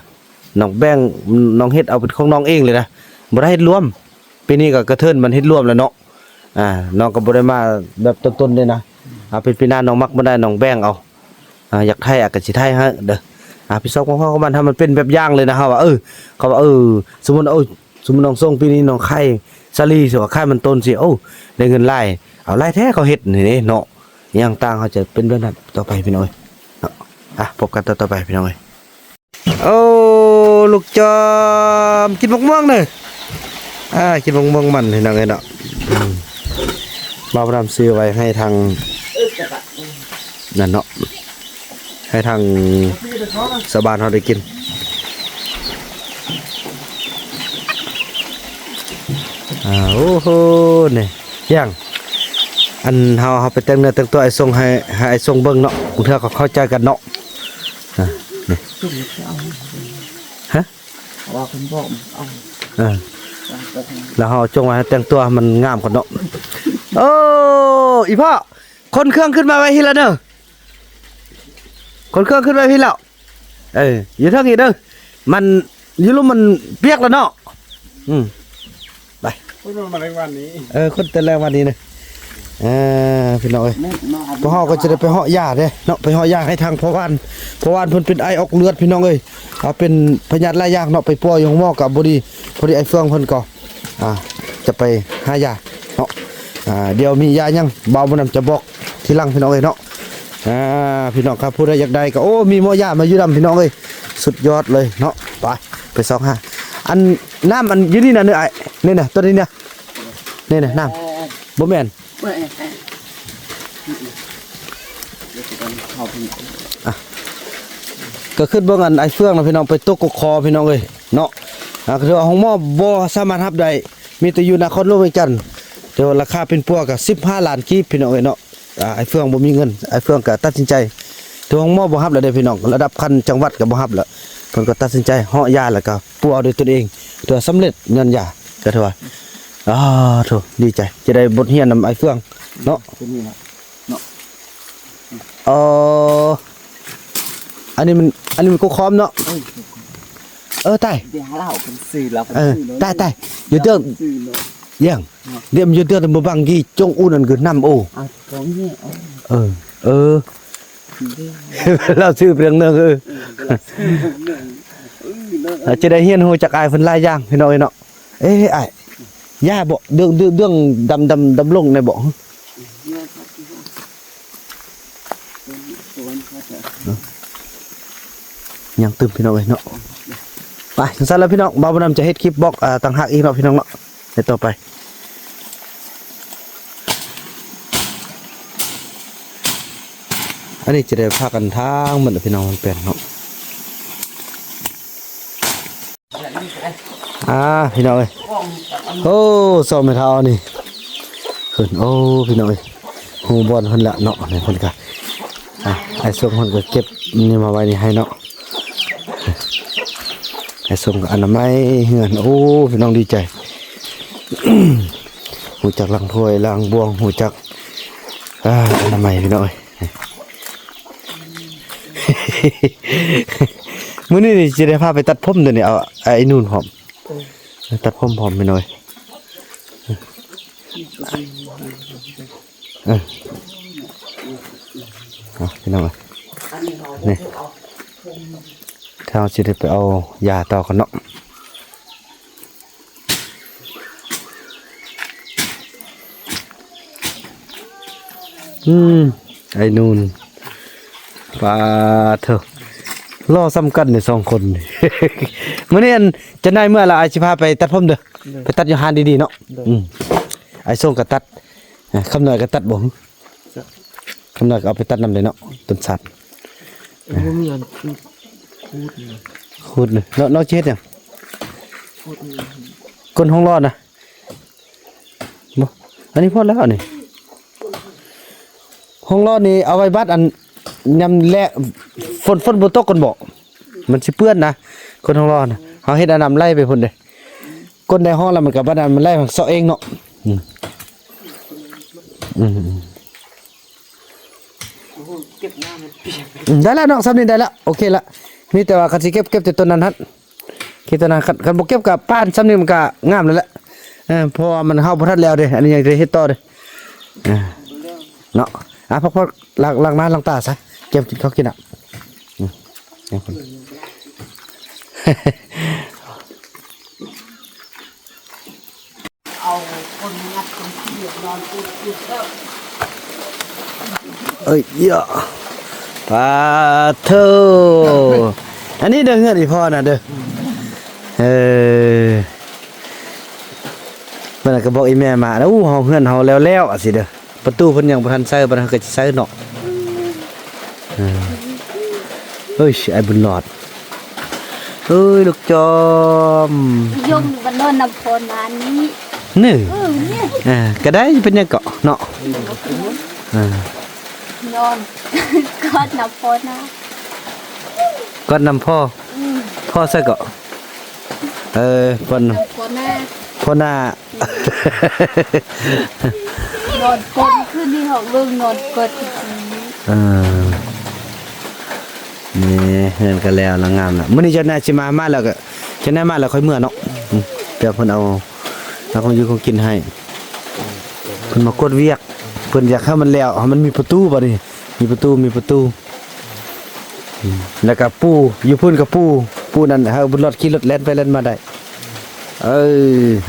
ນ້ອງແບ່ງ ນ້ອງເຮັດເອົາເປັນຂອງນ້ອງເອງເລີຍນະ ບໍ່ໄດ້ເຮັດລວມ. ປີນີ້ກໍກະເທີນມັນເຮັດລວມແລ້ວເນາະ ອ່າ ນ້ອງກໍບໍ່ໄດ້ມາແບບຕົ້ນໆເດ້ນະ. ເອົາເປັນປີໜ້ານ້ອງມັກບໍ່ໄດ້ ນ້ອງແບ່ງເອົາ ອ່າ ຢາກໄຖອາ ກໍຊິໄຖໃຫ້ເດີ. ອ່າ ພີ່ຊອກຂອງເຮົາມັນ ຖ້າມັນເປັນແບບຢ່າງເລີຍນະ ເຮົາວ່າ ເອີ ເຂົາວ່າ ເອີ ສົມມຸດ ເອົາ ສົມມຸດນ້ອງສົ່ງປີນີ້ ນ້ອງໄຂສາລີ ຊິວ່າໄຂມັນຕົ້ນຊິ ໂອ້ ໄດ້ເງິນຫຼາຍ ເອົາຫຼາຍແທ້ເຂົາເຮັດນີ້ເດ້ເນາະ. ຢ່າງຕ່າງເຮົາຈະເປັນແບບນັ້ນຕໍ່ໄປພີ່ນ້ອງເອີຍເນາະ. ອ່ະ ພົບກັນຕອນຕໍ່ໄປພີ່ນ້ອງເອີຍ. ໂອ້ ລູກຈອມ ກິນໝາກມ່ວງເດີ. ອ່າ ກິນໝາກມ່ວງມັນພີ່ນ້ອງເອີຍເນາະ. ອືມ ບ່າວດຳຊື້ໄວ້ໃຫ້ທາງນັ້ນເນາະ ໃຫ້ທາງຊາວບ້ານເຮົາໄດ້ກິນ. ອ່າ ໂອ້ໂຫ ນີ້ ຢ່າງ ອັນເຮົາ ເຮົາໄປແຕ່ງເນື້ອແຕ່ງຕົວ ອ້າຍສົ່ງໃຫ້ ໃຫ້ອ້າຍສົ່ງເບິ່ງເນາະ ບາງເທື່ອກໍເຂົ້າໃຈກັນເນາະ. ອ່າ ນີ້ ຮະ ເອົາ ເອີ ແລ້ວເຮົາຈົ່ງໄວ້ໃຫ້ແຕ່ງຕົວໃຫ້ມັນງາມກ່ອນເນາະ. ໂອ້ ອີພໍ່ ຂົນເຄື່ອງຂຶ້ນມາໄວ້ພີ້ລະເດີ ຂົນເຄື່ອງຂຶ້ນໄວ້ພີ້ແລ້ວ. ເອີ ຢູ່ເທິງອີກເດີ ມັນຢູ່ລຸ່ມມັນປຽກແລ້ວເນາະ. ອືມ ໄປ ຄົນມາແລງວັນນີ້ ເອີ ຄົນແຕ່ແລງວັນນີ້ນະ. ເອີ ພີ່ນ້ອງເອີຍ ພວກເຮົາກໍຈະໄດ້ໄປເຫາະຢາເດ້ເນາະ ໄປເຫາະຢາໃຫ້ທາງພໍ່ຫວານ ພໍ່ຫວານເພິ່ນເປັນໄອອອກເລືອດພີ່ນ້ອງເອີຍ ເອົາເປັນພະຍາດຫຼາຍຢ່າງເນາະ ໄປປົວຢູ່ໂຮງໝໍກໍບໍ່ດີ. ພໍດີອ້າຍເຟືອງເພິ່ນກໍ ອ່າ ຈະໄປຫາຢາເນາະ. ອ່າ ດຽວມີຢາຫຍັງບ່າວບຸນນຳຈະບອກທີຫຼັງພີ່ນ້ອງເອີຍເນາະ. ອ່າ ພີ່ນ້ອງຄັບ ຜູ້ໃດຢາກໄດ້ກໍ ໂອ້ ມີໝໍຢາມາຢູ່ນຳພີ່ນ້ອງເອີຍ ສຸດຍອດເລີຍເນາະ. ໄປ ໄປຊອກຫາ ອັນ ນ້ຳອັນຢູ່ນີ້ນະ ນີ້ອ້າຍ ນີ້ນະ ຕົວນີ້ນະ ນີ້ນະ ນ້ຳ ບໍ່ແມ່ນ ອ່ະ ກໍຄືເບິ່ງອັນອ້າຍເຟືອງນະພີ່ນ້ອງ ໄປຕົກກໍຄໍພີ່ນ້ອງເອີຍເນາະ. ອ່າ ກໍຖືວ່າໂຮງໝໍບໍ່ສາມາດຮັບໄດ້ ມີແຕ່ຢູ່ນະຄອນຫຼວງວຽງຈັນ ແຕ່ວ່າລາຄາປິ່ນປົວກໍສິບຫ້າລ້ານກີບພີ່ນ້ອງເອີຍເນາະ. ອ່າ ອ້າຍເຟືອງບໍ່ມີເງິນ ອ້າຍເຟືອງກໍຕັດສິນໃຈ ຖືວ່າໂຮງໝໍບໍ່ຮັບແລ້ວເດ້ພີ່ນ້ອງ ລະດັບຂັ້ນຈັງຫວັດກໍບໍ່ຮັບແລ້ວ ເພິ່ນກໍຕັດສິນໃຈເຫາະຢາ ແລ້ວກໍປົວເອົາດ້ວຍຕົນເອງ ຖືວ່າສຳເລັດຍ້ອນຢາ ກໍຖືວ່າ ອາ ໂທ້ ດີໃຈ ຈະໄດ້ບົດຮຽນນຳອ້າຍເຟືອງເນາະ ຕົວນີ້ນະເນາະ. ອໍ ອັນນີ້ມັນ ອັນນີ້ມັນກົກຄອມເນາະ. ເອີ ເອີ ຕາຍ ດຽວເຮົາເປັນຊື່ລາວ ເອີ ຕາຍ ຕາຍ ຢູ່ເດີ ຢ່າງ ດຽວມັນຢູ່ເດີ ບໍ່ບັງກີ ຈົ່ງອູນອັນຄືນ້ຳໂອ ເອີ ເອີ ລາວຊື່ເລື່ອງໜຶ່ງ ເອີ ອາດຈະໄດ້ຮຽນຮູ້ຈາກອ້າຍເພິ່ນຫຼາຍຢ່າງ ພີ່ນ້ອງເອີຍເນາະ. ເອີ ອ້າຍ ຢາບໍ່ ເລື່ອງ ເລື່ອງ ເລື່ອງດຳ ດຳ ດຳລົງໄດ້ບໍ່? ຍັງຕື່ມ ພີ່ນ້ອງເອີຍເນາະ. ໄປ ຊັ້ນແລ້ວພີ່ນ້ອງ ບ່າວບຸນນຳຈະເຮັດຄລິບບລັອກ ອ່າ ຕ່າງຫາກອີກເນາະ ພີ່ນ້ອງເນາະ. ໃນຕໍ່ໄປ ອັນນີ້ຈະໄດ້ພາກັນທາງໝົດແລ້ວ ພີ່ນ້ອງ ມັນແປນເນາະ. ອ່າ ພີ່ນ້ອງເອີຍ ໂອ້ ສອງແມ່ເຖົ້ານີ້ ເພິ່ນ ໂອ້ ພີ່ນ້ອງເອີຍ ຮູ້ບ່ອນເພິ່ນລະເນາະ. ນີ້ເພິ່ນກະ ອ່າ ອ້າຍສົງເພິ່ນກະເກັບນີ້ມາໄວ້ນີ້ໃຫ້ເນາະ. ອ້າຍສົງກະອະນາໄມເຮືອນ ໂອ້ ພີ່ນ້ອງດີໃຈ ຮູ້ຈັກລ້າງຖ້ວຍລ້າງບ່ວງ ຮູ້ຈັກ ອ່າ ອະນາໄມ ພີ່ນ້ອງເອີຍ. ມື້ນີ້ນີ້ຊິໄດ້ພາໄປຕັດຜົມ ດຽວນີ້ເອົາໄອ້ນູນພ້ອມ ເອີ ຕັດຜົມພ້ອມ ພີ່ນ້ອງເອີຍ. ເອີ ເອົາ ພີ່ນ້ອງເອີຍ ນີ້ ເຮົາຊິໄດ້ໄປເອົາຢາຕໍ່ກັນເນາະ. ອືມ ໄອ້ນູນ ປາໂທ້ ຫຼໍ່ສ່ຳກັນເດ້ສອງຄົນນີ້. ມື້ນີ້ອັນ ຈັກໜ້ອຍເມື່ອລະ ອ້າຍຊິພາໄປຕັດຜົມເດີ ໂດຍ ໄປຕັດຢູ່ຮ້ານດີໆເນາະ. ໂດຍ ອືມ ອ້າຍສົງກໍຕັດ ຄຳນ້ອຍກໍຕັດບໍ່? ຄຳນ້ອຍກໍເອົາໄປຕັດນຳເດ້ເນາະ ຕົ້ນສັກ. ບໍ່ມີອັນຂູດ ຂູດນີ້ ນ້ອງຊິເຮັດຫຍັງ? ຂູດນີ້ ກົ້ນຫ້ອງຫຼອດນະ ບໍ່ ອັນນີ້ພໍແລ້ວ ອັນນີ້ຫ້ອງຫຼອດນີ້ເອົາໄວ້ບັດອັນ ຍາມແລ້ງ ຝົນ ຝົນບໍ່ຕົກກ່ອນບໍ? ມັນຊິເປື້ອນນະ ກົ້ນຫ້ອງລໍນະ. ເຮົາເຮັດອັນນ້ຳໄຫຼໄປພຸ້ນເດ້ ກົ້ນໄດ້ຫ້ອງແລ້ວ ມັນກໍບັດນັ້ນມັນໄຫຼເຊາະເອງເນາະ. ອືມ ອືມ ອືມ ອືມ ໂອ້ໂຫ ເກັບນ້ຳມັນປຽກ ອືມ ໄດ້ແລ້ວເນາະ ສ່ຳນີ້ໄດ້ແລ້ວ ໂອເຄລະ. ມີແຕ່ວ່າຄັນຊິເກັບ ເກັບແຕ່ຕົ້ນນັ້ນຫັ້ນ ເກັບຕົ້ນນັ້ນ ຄັນ ຄັນບໍ່ເກັບກໍປານສ່ຳນີ້ມັນກໍງາມແລ້ວແຫຼະ. ເອີ ເພາະວ່າມັນ ເຮົາບໍ່ທັນແລ້ວເດ້ ອັນນີ້ຍັງຈະເຮັດຕໍ່ເດ້. ເອີ ເນາະ ອ່ະ ພັກຜ່ອນ ລ້າງ ລ້າງໜ້າລ້າງຕາຊະ ກຽມກິນເຂົ້າກິນນ້ຳ. ອືມ ເອົາຄົນງັດຄົນຂີ້ນອນປຸດໆ ເອີ ເອີຍ ປາໂທ ອັນນີ້ເດີເຮືອນອີ່ພໍ່ນະເດີ. ເອີ ເພິ່ນກໍບອກອີ່ແມ່ມາ ໂອ້ ເຮົາ ເຮືອນເຮົາແລ້ວໆ ຈັ່ງຊີ້ເດີ. ປະຕູເພິ່ນຍັງບໍ່ທັນໃຊ້ ບັດເຮົາກໍຊິໃຊ້ເນາະ. ເອີ ເອີຍ ອ້າຍບຸນຫຼອດ ເອີຍ ລູກຈອມ ຍົມມັນນອນນຳພໍ່ນານີ້ ນີ້ ເອີ ນີ້ ເອີ ກໍໄດ້ ເປັນຫຍັງເກາະເນາະ. ເອີ ນອນກອດນຳພໍ່ນາ ກອດນຳພໍ່. ອືມ ພໍ່ໃສເກາະ? ເອີ ພໍ່ນາ ພໍ່ນາ ນອນກົດ ຄືນນີ້ເຮົາເບິ່ງນອນກົດ. ເອີ ນີ້ເຮືອນກໍແລ້ວລະ ງາມລະ. ມື້ນີ້ເຈົ້ານາຍຊິມາ ມາແລ້ວກໍ ເຈົ້ານາຍມາແລ້ວຄ່ອຍເມືອເນາະ. ອືມ ດຽວເພິ່ນເອົາ ເອົາຂອງຢູ່ຂອງກິນໃຫ້ ເພິ່ນມາກວດວຽກ ເພິ່ນຢາກໃຫ້ມັນແລ້ວ ໃຫ້ມັນມີປະຕູ ບັດນີ້ມີປະຕູ ມີປະຕູ. ອືມ ແລ້ວກໍປູຢູ່ພຸ້ນກໍປູ ປູນັ້ນ ໃຫ້ບຸນຫຼອດຂີ່ລົດແລ່ນໄປແລ່ນມາໄດ້. ເອີ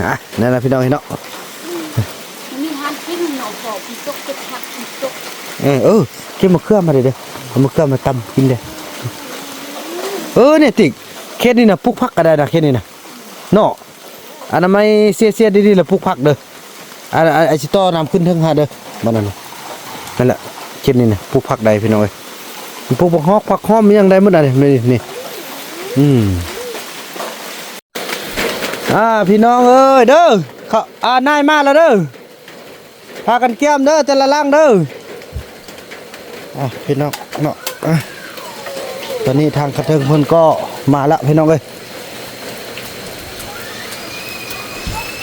ອ່ະ ນັ້ນລະພີ່ນ້ອງເນາະ ມີຮ້ານກິນເນາະ ພໍກິນຕົກ ເກັບຜັກກິນຕົກ. ເອີ ເອີ ເກັບມະເຂືອມາເດີ ເອົາມະເຂືອມາຕຳກິນເດີ. ເອີ ນີ້ຕິ ເຂດນີ້ນະ ປູກຜັກກໍໄດ້ນະ ເຂດນີ້ນະເນາະ. ອະນາໄມເຊຍໆ ດີໆ ແລ້ວປູກຜັກເດີ. ອາ ອາ ອາ ຊິຕໍ່ນ້ຳຂຶ້ນເທິງຫາເດີ ບັດນັ້ນນະ. ນັ້ນແຫຼະ ເຂດນີ້ນະ ປູກຜັກໄດ້ພີ່ນ້ອງເອີຍ ປູກຜັກຫອກ ຜັກຫອມ ອີ່ຫຍັງໄດ້ໝົດ ອັນນີ້ ນີ້ ນີ້. ອືມ ອ່າ ພີ່ນ້ອງເອີຍເດີ ເຂົາ ອ່າ ນາຍມາແລ້ວເດີ. ພາກັນກຽມເດີ ແຕ່ລະຫຼັງເດີ. ອ່ະ ພີ່ນ້ອງເນາະ ອ່ະ ຕອນນີ້ທາງກະເທິງເພິ່ນກໍມາລະ ພີ່ນ້ອງເອີຍ.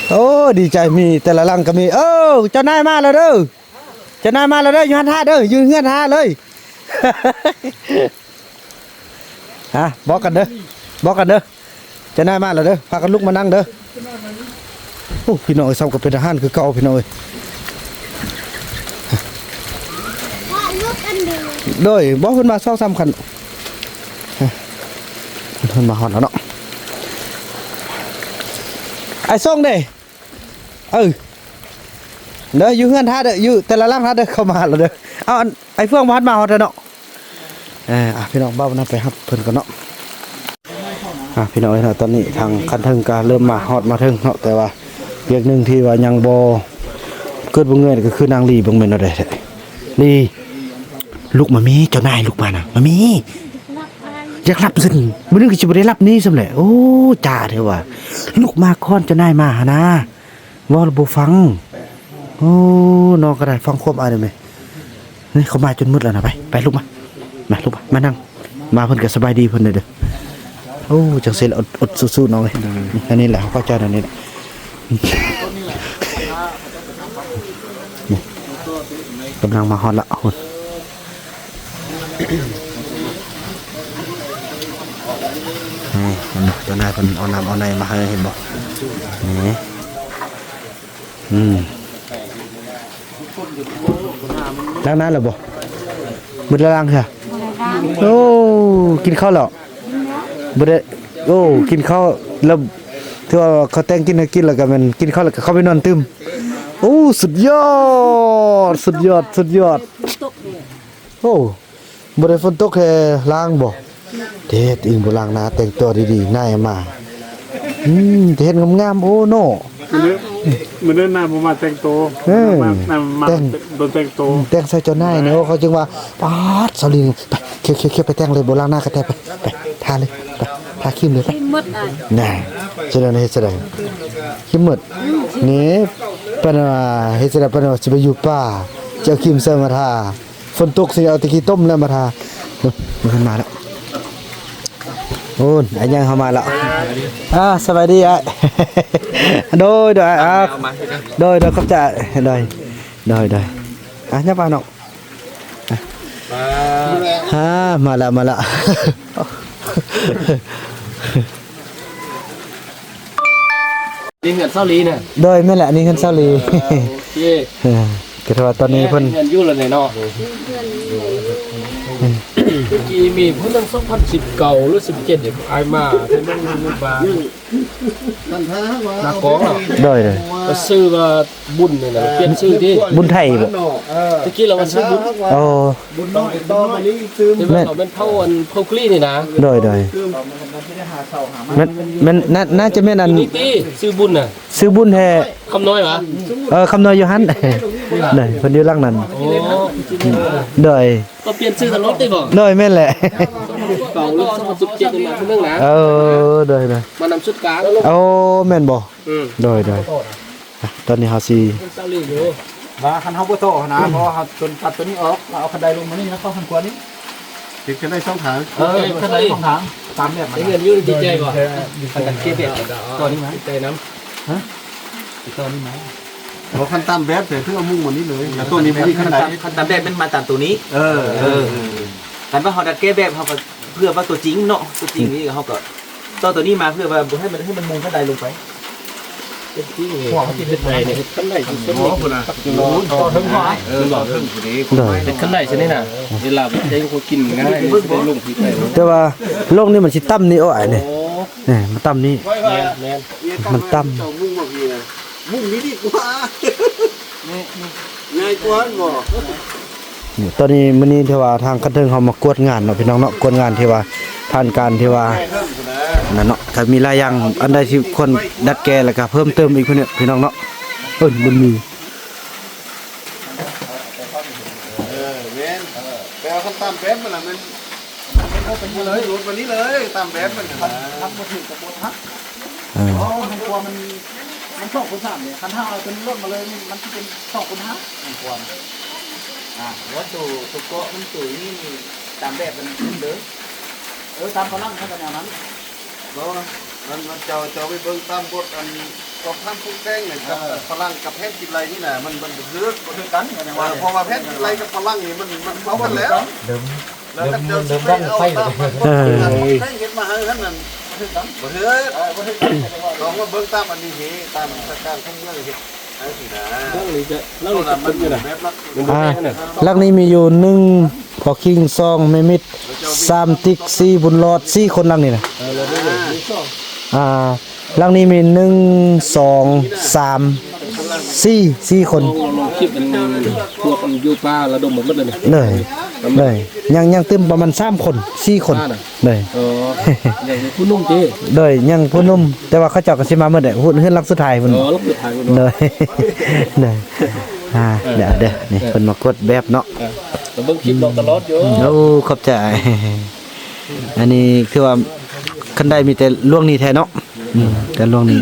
ໂອ້ ດີໃຈ ມີແຕ່ລະຫຼັງກໍມີ. ເອີ ເຈົ້ານາຍມາແລ້ວເດີ ເຈົ້ານາຍມາແລ້ວເດີ ຢູ່ຫັ້ນຖ້າເດີ ຢູ່ເຮືອນຖ້າເລີຍ. ຮະ ບອກກັນເດີ ບອກກັນເດີ ເຈົ້ານາຍມາແລ້ວເດີ ພາກັນລຸກມານັ່ງເດີ. ໂອ້ ພີ່ນ້ອງເອີຍ ຊ້ຳກໍເປັນທະຫານຄືເກົ່າ ພີ່ນ້ອງເອີຍ. ໂດຍ ບໍ່ ເພິ່ນມາສອງສາມຄັນ ເພິ່ນມາຮອດແລ້ວເນາະ. ອ້າຍສົ່ງເດ້ ເອີ ເດີ ຢູ່ເຮືອນຖ້າເດີ ຢູ່ແຕ່ລະຫຼັງຖ້າເດີ ເຂົ້າມາແລ້ວເດີ. ເອົາ ອັນ ອ້າຍເຟືອງບໍ່ທັນມາຮອດເດີເນາະ. ເອີ ອ່ະ ພີ່ນ້ອງ ບ່າວນຳໄປຮັບເພິ່ນກ່ອນເນາະ. ອ່ະ ພີ່ນ້ອງເອີຍເນາະ ຕອນນີ້ທາງຄັນເທິງກໍເລີ່ມມາຮອດມາເຖິງເນາະ ແຕ່ວ່າວຽກໜຶ່ງທີ່ວ່າຍັງບໍ່ ເກີດບໍ່ເງີຍກໍຄືນາງລີ ເບິ່ງແມ່ນແນວໃດແທ້. ລີ ລຸກມາແມ້ ເຈົ້ານາຍລຸກມານະ ມາແມ້. ຢາກຫຼັບຊັ້ນ ມື້ນີ້ກໍຊິບໍ່ໄດ້ຫຼັບນີ້ຊ້ຳແຫຼະ. ໂອ້ ຈ້າແທ້ວ່າ ລຸກມາກ່ອນ ເຈົ້ານາຍມາຫັ້ນນາ. ເວົ້າແລ້ວບໍ່ຟັງ. ໂອ້ ນ້ອງກໍໄດ້ຟັງຄວາມອ້າຍໄດ້ແມ. ນີ້ເຂົາມາຈົນໝົດແລ້ວນະ. ໄປ ໄປ ລຸກມາ ມາ ລຸກມາ ມານັ່ງ. ມາເພິ່ນກໍສະບາຍດີເພິ່ນແດ່ເດີ. ໂອ້ ຈັ່ງຊີ້ລະ ອົດ ອົດສູ້ໆ ນ້ອງເອີຍ. ອັນນີ້ແຫຼະ ເຮົາເຂົ້າໃຈແນວນີ້ແຫຼະ. ນີ້ ກຳລັງມາຮອດລະ ໂອ້. ນີ້ ເຫັນບໍ່ ເຈົ້ານາຍເພິ່ນເອົານ້ຳເອົາໃນມາໃຫ້ ເຫັນບໍ່ ນີ້. ອືມ ລ້າງໜ້າແລ້ວບໍ່? ໝົດແລ້ວລ້າງຊະ. ບໍ່ໄດ້ລ້າງ. ໂອ້ ກິນເຂົ້າແລ້ວ? ບໍ່ໄດ້. ໂອ້ ກິນເຂົ້າແລ້ວ ຖືວ່າເຂົາແຕ່ງກິນໃຫ້ກິນ ແລ້ວກໍແມ່ນກິນເຂົ້າແລ້ວກໍເຂົ້າໄປນອນຕື່ມ. ໂອ້ ສຸດຍອດ ສຸດຍອດ ສຸດຍອດ. ໂອ້ ບໍ່ໄດ້ຝົນຕົກແທ້ລ້າງບໍ່? ເຮັດອີ່ຫຍັງບໍ່ລ້າງໜ້າ ແຕ່ງຕົວດີໆ ນາຍມາ. ອືມ ເຮັດງາມໆ ໂອ້ເນາະ. ມື້ນີ້ ມື້ນີ້ນາຍບໍ່ມາແຕ່ງໂຕ. ເອີ ນາຍມາ ນາຍມາ ແຕ່ງ ໂດນແຕ່ງໂຕ. ອືມ ແຕ່ງໃສ່ເຈົ້ານາຍນີ້ ໂອ້ ເຂົາຈຶ່ງວ່າ ປາດ ສາວລິງ ໄປ ຄຽວໆ ໄປແຕ່ງເລີຍ ບໍ່ລ້າງໜ້າກໍແຕ່ ໄປ ໄປ ໄປ ທາເລີຍ ໄປ ທາຄຣີມເລີຍ ໄປ. ນາຍ ສະແດງ ເຮັດສະແດງ ຄຣີມໝົດ. ອືມ ນີ້ ເພິ່ນວ່າ ເຮັດສະແດງ ເພິ່ນວ່າຊິໄປຢູ່ປ່າ ຈະເອົາຄຣີມໃສ່ມາທາ. ຝົນຕົກຊິເອົາແຕ່ຂີ້ຕົມແລ້ວມາທາ. ເພິ່ນມາແລ້ວ. ໂອ້ຍ ອ້າຍໃຫຍ່ເຮົາມາແລ້ວ. ອ່າ ສະບາຍດີອ້າຍ. ໂດຍ ໂດຍ ອ່າ ໂດຍ ໂດຍ ຂອບໃຈ. ໂດຍ ໂດຍ ໂດຍ. ອ່າ ຫຍັບມານ້ອງ. ອ່າ ມາແລ້ວ ມາແລ້ວ. ນີ້ເຮືອນສາວຫຼີນະ? ໂດຍ ແມ່ນແຫຼະ ນີ້ເຮືອນສາວຫຼີ. ເອີ ໂອເຄ. ເອີ ກໍຖືວ່າຕອນນີ້ເພິ່ນ ເຮືອນຢູ່ແລ້ວນີ້ເນາະ. ເມື່ອກີ້ມີຜູ້ໜຶ່ງ ສອງພັນສິບເກົ້າ ຫຼື ສິບເຈັດ ອ້າຍມາ ເພິ່ນເບິ່ງຢູ່ບ້ານນາກອງ. ໂດຍ ໂດຍ. ກໍຊື່ວ່າ ບຸນນີ້ນະ ປ່ຽນຊື່ຕິ? ບຸນໄທບໍ? ເອີ ຕະກີ້ລາວວ່າຊື່ບຸນ. ໂອ້ ບຸນນ້ອຍ ຕໍ່ມານີ້ຕື່ມ. ແມ່ນ ເຂົາແມ່ນເຜົ່າອັນ ເຜົ່າກລີນີ້ນະ. ໂດຍ ໂດຍ. ແມ່ນ ແມ່ນ ໜ້າ ໜ້າຈະແມ່ນອັນ ນີ້ຕິ ຊື່ບຸນນະ? ຊື່ບຸນແທ້. ຄຳນ້ອຍຫວາ? ເອີ ຄຳນ້ອຍຢູ່ຫັ້ນ. ໂດຍ ເພິ່ນຢູ່ຫຼັງນັ້ນ. ໂອ້ ໂດຍ. ກໍປ່ຽນຊື່ຕະຫຼອດຕິບໍ? ໂດຍ ແມ່ນແຫຼະ. ເກົ່າເລີຍ ສອງພັນສິບເຈັດ ມາຜູ້ໜຶ່ງນະ. ເອີ ໂດຍ ໂດຍ. ມານຳຊຸດກາງ. ໂອ້ ແມ່ນບໍ? ອືມ ໂດຍ ໂດຍ. ອ່ະ ຕອນນີ້ເຮົາຊິ ເຂົາເຈົ້າລີ້ຢູ່ ວ່າຄັນເຮົາບໍ່ຕໍ່ຫັ້ນນະ ອືມ ເພາະວ່າເຮົາຈົນຕັດຕົວນີ້ອອກ ເອົາຄັນໄດລົງມານີ້ ແລ້ວເຂົ້າຄັນຄົວນີ້ ຕິດຄັນໄດສອງທາງ. ເອີ ເອີ ຄັນໄດສອງທາງ ຕາມແບບມັນ. ເງິນຢູ່ໃນຈິດໃຈບໍ່? ຄັນຕັດເກັບແບບ ຕໍ່ນີ້ມາ ໃຈນຳ ຮະ? ຕໍ່ນີ້ມາ. ບໍ່ ຄັນຕາມແບບ ແຕ່ຄືເອົາມຸງມານີ້ເລີຍ ແລ້ວຕົວນີ້ບໍ່ມີຄັນໄດ. ຄັນຕາມແບບມັນມາຕາມຕົວນີ້. ເອີ ເອີ ເອີ ເອີ ຄັນວ່າເຮົາດັດແກ້ແບບ ເຮົາກໍ ເພື່ອວ່າຕົວຈິງເນາະ ຕົວຈິງນີ້ເຮົາກໍຕໍ່ຕົວນີ້ມາ ເພື່ອວ່າບໍ່ໃຫ້ມັນ ໃຫ້ມັນມຸງຄັນໄດລົງໄປ. ເປັນຈິງເລີຍ ຫົວມັນຊິເປັນໄດນີ້ ຄັນໄດຢູ່ເທິງນີ້ ຢູ່ຕໍ່ເທິງຫົວ ເອີ ຕໍ່ເທິງພຸ້ນເດ້. ໂດຍ ເຮັດຄັນໄດຊະນີ້ນະ ເວລາໄດ້ຄົນກິນງ່າຍ ໄດ້ລົງທີ່ໄປ. ແຕ່ວ່າລົງນີ້ມັນຊິຕ່ຳນີ້ ໂອ້ຍ ນີ້ ໂອ້ ນີ້ມັນຕ່ຳນີ້. ແມ່ນ ແມ່ນ ມັນຕ່ຳ ມຸງນີ້ດີກວ່າ ງ່າຍກວ່າບໍ? ນີ້ ຕອນນີ້ ມື້ນີ້ທີ່ວ່າທາງຂັ້ນເທິງເຮົາມາກວດງານເນາະ ພີ່ນ້ອງເນາະ ກວດງານທີ່ວ່າຜ່ານການທີ່ວ່ານັ້ນເນາະ ກໍມີຫຼາຍຢ່າງ ອັນໃດທີ່ຄວນດັດແກ້ ແລ້ວກໍເພີ່ມເຕີມອີກ ພີ່ ພີ່ນ້ອງເນາະ. ເອີ ບຸນມີ ເອີ ແມ່ນ ແປວ່າຄັນຕາມແບບມັນລະແມ່ນ ເອົາໄປນີ້ເລີຍ ລົດໄປນີ້ເລີຍ ຕາມແບບມັນນະ ຄັນບໍ່ຖືກກໍບໍ່ທັກ. ເອີ ເພາະວ່າມັນ ມັນສອງຄູນສາມເດ້ ຄັນຖ້າເອົາຕົວນີ້ລົດມາເລີຍ ມັນຊິເປັນສອງຄູນຫ້າ ມັນຄວນ ອ່າ ແລ້ວໂຕ ໂຕເກາະມັນ ໂຕນີ້ນີ້ ຕາມແບບມັນເດີ ເອີ ຕາມຝຣັ່ງເຂົາກໍແນວນັ້ນ. ບໍ່ ມັນ ມັນ ເຈົ້າ ເຈົ້າໄປເບິ່ງຕາມບົດອັນ ສອບຖາມປຸງແຕ່ງນີ້ກັບ ເອີ ຝຣັ່ງກັບແຜນຄິດໄລ່ນີ້ນະ ມັນ ມັນບໍ່ຖືກ ບໍ່ຖືກກັນ ກໍຍັງວ່າ ເອີ ເພາະວ່າແຜນຄິດໄລ່ກັບຝຣັ່ງນີ້ ມັນ ມັນເຂົ້າກັນແລ້ວ ເດີມ ແລ້ວເດີມ ເດີມ ເດີມ ເດີມ ໄຟ ແຕ່ງເຮັດມາໃຫ້ຫັ້ນນັ້ນ ບໍ່ຖືກກັນ ບໍ່ຖືກ ເອີ ບໍ່ຖືກກັນ ຕ້ອງມາເບິ່ງຕາມອັນນີ້ເດ ຕາມສະຖານການຂອງເມືອງເຮັດ ເບື້ອງນີ້ຈະ ຫຼັງນີ້ຈະຄົບຢູ່ນະ ແບບຫຼັກ ອ່າ ຫຼັງນີ້ມີຢູ່ ໜຶ່ງ ພໍ່ຄິງ ສອງ ແມ່ມິດ ສາມ ຕິກ ສີ່ ບຸນຫຼອດ ສີ່ຄົນຫຼັງນີ້ນະ ອ່າ ຫຼັງນີ້ມີ ໜຶ່ງ ສອງ ສາມ ສີ່ ສີ່ຄົນ ລົງ ລົງຄລິບອັນພວກອັນຢູ່ປ່າລະດົມໝົດເລີຍນີ້ ເລີຍ ເລີຍ ຍັງ ຍັງຕື່ມປະມານສາມຄົນ ສີ່ຄົນ ອ່ານະ ເລີຍ ເອີ ຍັງຜູ້ໜຸ່ມຕິ ໂດຍ ຍັງຜູ້ໜຸ່ມ ແຕ່ວ່າເຂົາເຈົ້າກໍຊິມາໝົດແຫຼະ ເຮືອນຫຼັງສຸດທ້າຍພຸ້ນ ເອີ ຫຼັງສຸດທ້າຍພຸ້ນ ໂດຍ ໂດຍ ອ່າ ເອີ ເດີ ເດີ ນີ້ ເອີ ເພິ່ນມາກວດແບບເນາະ ເອີ ກໍເບິ່ງຄລິບນ້ອງຕະຫຼອດຢູ່ ໂອ້ ຂອບໃຈ ອັນນີ້ຄືວ່າຄັນໄດມີແຕ່ລວງນີ້ແທ້ເນາະ ອືມ ແຕ່ລວງນີ້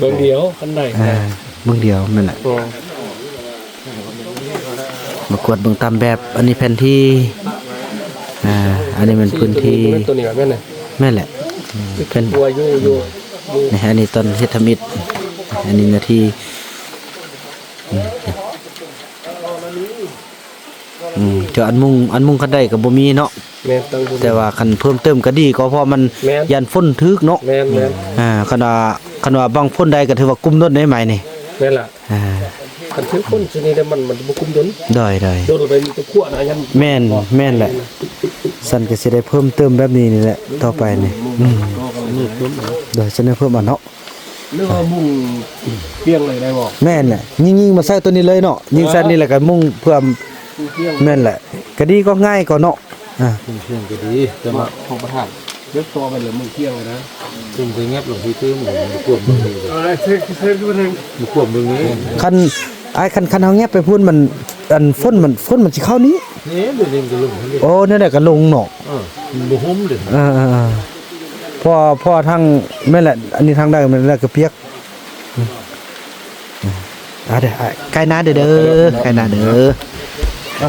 ເບິ່ງດຽວຄັນໄດ ອ່າ ເບິ່ງດຽວ ແມ່ນແຫຼະ ເອີ ມາກວດເບິ່ງຕາມແບບ ອັນນີ້ແຜນທີ່ ອ່າ ອັນນີ້ແມ່ນພື້ນທີ່ ຕົວນີ້ແມ່ນນະ ແມ່ນແຫຼະ ອືມ ເປັນ ຕົວຢູ່ ຢູ່ ນີ້ ອັນນີ້ຕອນເຮັດທຳອິດ ອັນນີ້ໜ້າທີ່ ອືມ ອືມ ເຈົ້າ ອັນມຸງ ອັນມຸງຄັນໄດກໍບໍ່ມີເນາະ ແມ່ນ ຕັ້ງຢູ່ ແຕ່ວ່າຄັນເພີ່ມເຕີມກໍດີກວ່າ ເພາະມັນ ແມ່ນ ຢ້ານຝົນຖືກເນາະ ແມ່ນ ແມ່ນ ອ່າ ຄັນວ່າ ຄັນວ່າບັງຝົນໄດ້ກໍຖືວ່າກຸ້ມດົນໄດ້ໄໝນີ້ ແມ່ນລະ ອ່າ ຄັນຖືກຝົນຊະນີ້ແລ້ວມັນ ມັນບໍ່ກຸ້ມດົນ ໂດຍ ໂດຍ ໂດນໄປມີແຕ່ຂົວນະ ຢ້ານ ແມ່ນ ແມ່ນແຫຼະ ຊັ້ນກໍຊິໄດ້ເພີ່ມເຕີມແບບນີ້ນີ້ແຫຼະ ຕໍ່ໄປນີ້ ອືມ ໂດຍ ຊິໄດ້ເພີ່ມອັນເນາະ ຫຼືວ່າມຸງປ່ຽງເລີຍໄດ້ບໍ່? ແມ່ນແຫຼະ ຍິງໆມາໃສ່ຕົວນີ້ເລີຍເນາະ ຍິງໃສ່ນີ້ແລ້ວກໍມຸງເພື່ອ ແມ່ນແຫຼະ ກໍດີກວ່າ ງ່າຍກວ່າເນາະ ອ່າ ມຸງປ່ຽງກໍດີ ແຕ່ວ່າຂອງປະທານ ເຮັດຕໍ່ໄປແລ້ວມຸງປ່ຽງນະ ຈຶ່ງໄປແງບລົງທີ່ຕື່ມ ມັນກວມເບິ່ງນີ້ ເອີ ເຊັກ ເຊັກ ມັນກວມເບິ່ງນີ້ ຄັນ ອ້າຍ ຄັນ ຄັນເຮົາແງບໄປພຸ້ນ ມັນ ອັນ ຝົນມັນ ຝົນມັນຊິເຂົ້ານີ້ ນີ້ ດຽວນີ້ມັນກໍລົງ ໂອ້ ແນວໃດກໍລົງເນາະ ເອີ ມັນບໍ່ຫຸ້ມເດ້ ເອີໆ ເພາະ ເພາະທາງ ແມ່ນແຫຼະ ອັນນີ້ທາງໃດແມ່ນແລ້ວກໍປຽກ ອືມ ອ່າ ເດີ ອ່າ ໃກ້ໜ້າເດີ ເດີ ໃກ້ໜ້າເດີ ອ່ະ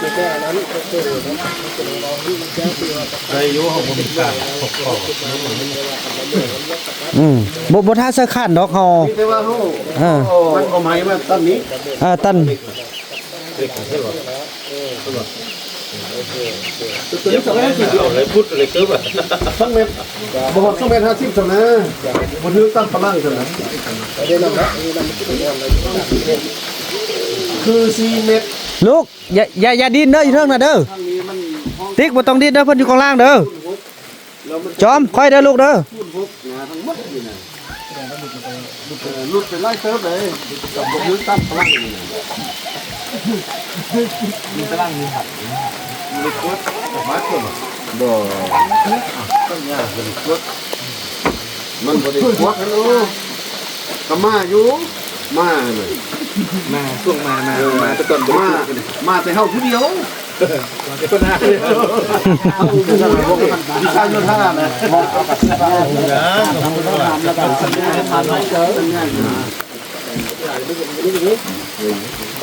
ໄດ້ຢູ່ ເຮົາບໍ່ມີການ ອືມ ບໍ່ ບໍ່ຖ້າໃສ່ຄານດອກເຮົາ ມີແຕ່ວ່າເຮົາ ເອີ ເອົາ ເອົາໄມ້ມາຕັດນີ້ ເອີ ຕັດ ເອີ ຕັດ ຕົວນີ້ສອງແມັດ ເອົາເລີຍ ພຸດເລີຍ ຄືວ່າ ສອງແມັດ ບໍ່ຮອດສອງແມັດຫ້າສິບຊັ້ນນະ ບໍ່ຖືກຕາມຕາລາງຊັ້ນນະ ຄືສີ່ແມັດ ລູກ ຢ່າ ຢ່າ ຢ່າດິ້ນເດີ ຢູ່ເທິງນະເດີ ຕິກ ບໍ່ຕ້ອງດິ້ນເດີ ເພິ່ນຢູ່ຂ້າງລ່າງເດີ ຈອມ ຄ່ອຍເດີລູກເດີ ເອີ ຫຼຸດໄປຫຼາຍເຕີບເລີຍ ບໍ່ຖືກຕາມຕາລາງນີ້ນະ ມີຕາລາງຢູ່ຫັ້ນ ບໍ່ໄດ້ກວດ ອອກມາກວດ ບໍ່ ຕ້ອງຍາກ ບໍ່ໄດ້ກວດ ມັນບໍ່ໄດ້ກວດ ກະມາຢູ່ ມາເລີຍ ມາ ຊ່ວງມາ ມາ ເອີ ມາແຕ່ຕອນບໍ່ໄດ້ກວດ ມາແຕ່ເຮົາຜູ້ດຽວ ມາແຕ່ຄົນໜ້າ ວິຊາໂຍທານະ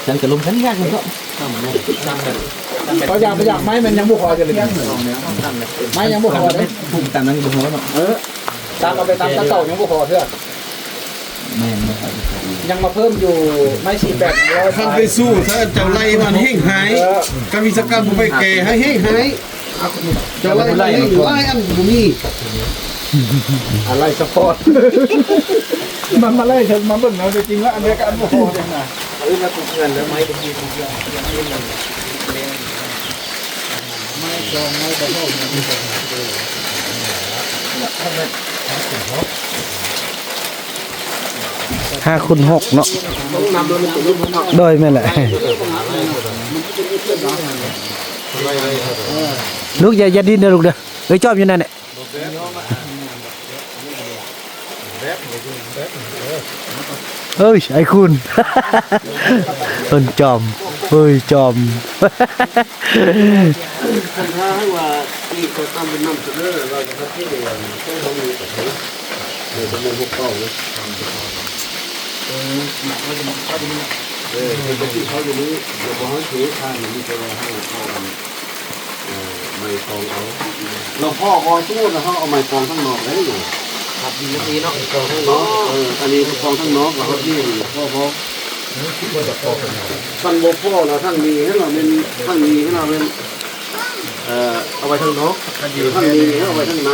ສັນກະລົມສັນຍາກເນາະ ບໍ່ຢາກ ບໍ່ຢາກ ໄມ້ມັນຍັງບໍ່ພໍຢູ່ເລີຍ ໄມ້ຍັງບໍ່ພໍເດ້ ຕາມນັ້ນບໍ່ພໍເນາະ ເອີ ຕາມເອົາໄປຕາມຕາເກົ່າຍັງບໍ່ພໍເທື່ອ ແມ່ນບໍ່ ຍັງມາເພີ່ມຢູ່ໄມ້ສີ່ແປດ ຍັງຮ້ອຍ ຄັນໄປສູ້ ຖ້າເຈົ້າໄລ່ມັນແຮ່ງຮ້າຍ ເອີ ກະວິຊາການບໍ່ໄປແກ້ໃຫ້ແຮ່ງຮ້າຍ ເຈົ້າໄລ່ມັນແຮ່ງຮ້າຍ ອັນບໍ່ມີ ອາໄລ່ສະພອດ ມັນມາໄລ່ ມາເບິ່ງເອົາ ແຕ່ຈິງແລ້ວອັນໃດກະອັນບໍ່ພໍເດ້ນະ ເອີ ມາເປັນເພື່ອນແລ້ວ ໄມ້ບໍ່ມີເພື່ອນ ເພື່ອນມັນ ຫ້າຄູນຫົກເນາະ ໂດຍ ແມ່ນແຫຼະ ລູກ ຢ່າ ຢ່າດິ້ນເດີລູກເດີ ເອີຍ ຈອມຢູ່ນັ້ນແຫຼະ. ເອີຍ ໄອ້ຄຸນ ເພິ່ນຈອມ ເອີຍ ຈອມ ຄັນຖ້າໃຫ້ວ່າອີກກໍຕ້ອງເປັນນຳສະເໜີ ລາວຈະຮັບທີ່ເດວ ໃຫ້ເຮົາມີປະເທດ ໂດຍຈຳນວນຫົກເປົ້າເນາະ ເອີ ເຮົາຈະມີ ເຮົາຈະມີ ເອີ ເພິ່ນຈະຕິເຮົາຢູ່ນີ້ ແລ້ວບໍ່ໃຫ້ຖືທາງ ມີແຕ່ວ່າໃຫ້ເຮົາ ເອີ ໄມ້ຕອງເອົາ ລາວພໍ້ບໍ່ ສົມມຸດວ່າເຮົາເອົາໄມ້ຕອງທາງນອກໄດ້ຢູ່ ຮັບຢູ່ນີ້ເນາະ ໄມ້ຕອງທາງນອກ ເອີ ອັນນີ້ຕອງທາງນອກ ລາວຮັບນີ້ພໍບໍ່ ຄັນບໍ່ພໍລະທາງນີ້ໃຫ້ລາວແມ່ນ ທາງນີ້ໃຫ້ລາວແມ່ນ ເອີ ເອົາໄວ້ທາງນອກ ທາງນີ້ໃຫ້ເອົາໄວ້ທາງໃນ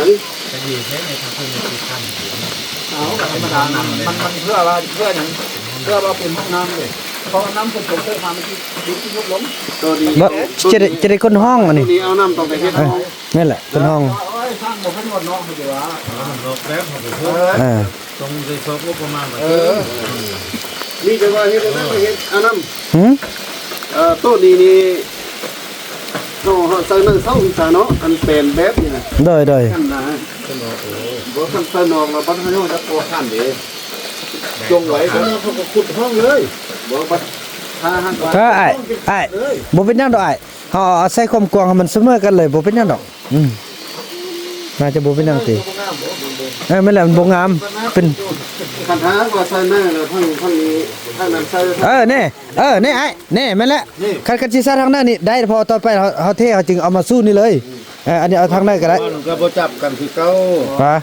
ເອົາ ກໍທຳມະດາ ມັນ ມັນເພື່ອວ່າ ເພື່ອຫຍັງ ເພື່ອວ່າເປັນຫ້ອງນ້ຳເດ້ ເພາະວ່ານ້ຳຝົນຕົກເກີດມາ ມັນຊິ ດິນຊິຍຸບລົງ ໂຕດີ ບໍ່ ຈະໄດ້ ຈະໄດ້ຄົນຫ້ອງອັນນີ້ ໂຕນີ້ເອົານ້ຳຕ້ອງໄປເຮັດຫ້ອງ ແມ່ນແຫຼະ ເພິ່ນຫ້ອງ ເອີ ສ້າງບໍ່ທັນຮອດເນາະ ເພິ່ນຊິວ່າ ເອີ ຕ້ອງໄດ້ຊອກງົບປະມານ ເອີ ມີແຕ່ວ່າເຮັດອັນນັ້ນ ເຮັດອັນນັ້ນ ຫື ເອີ ໂຕນີ້ນີ້ ເຮົາ ເຮົາໃສ່ໄມ້ເສົາອີກຊະເນາະ ອັນແປນແບບນີ້ນະ ໂດຍ ໂດຍ ນັ້ນນະ ບໍ່ ຄັນໃສ່ນອກແລ້ວບັດເຮົາຈະກໍ່ຄານເດ້ ຈົ່ງໄວ້ ເຂົາກໍຂຸດຫ້ອງເລີຍ ບໍ່ ບັດຖ້າຫາກວ່າ ເອີ ອ້າຍ ອ້າຍ ບໍ່ເປັນຫຍັງດອກອ້າຍ ເຮົາເອົາໃສ່ຄວາມກວ້າງໃຫ້ມັນສະເໝີກັນເລີຍ ບໍ່ເປັນຫຍັງດອກ ອືມ ໜ້າຈະບໍ່ເປັນຫຍັງຕິ ເອີ ແມ່ນແຫຼະ ມັນບໍ່ງາມ ເປັນ ຄັນຖ້າວ່າໃສ່ໃນແລ້ວ ທາງ ທາງນີ້ ທາງນັ້ນໃສ່ ເອີ ແນ່ ເອີ ແນ່ອ້າຍ ແນ່ ແມ່ນແຫຼະ ຄັນ ຄັນຊິໃສ່ທາງໃນນີ້ໄດ້ ເພາະວ່າຕໍ່ໄປເຮົາ ເຮົາເທ ເຮົາຈຶ່ງເອົາມາສູ້ນີ້ເລີຍ ເອີ ອັນນີ້ເອົາທາງໃນກໍໄດ້ ມັນກໍບໍ່ຈັບກັນຄືເກົ່າ ປະ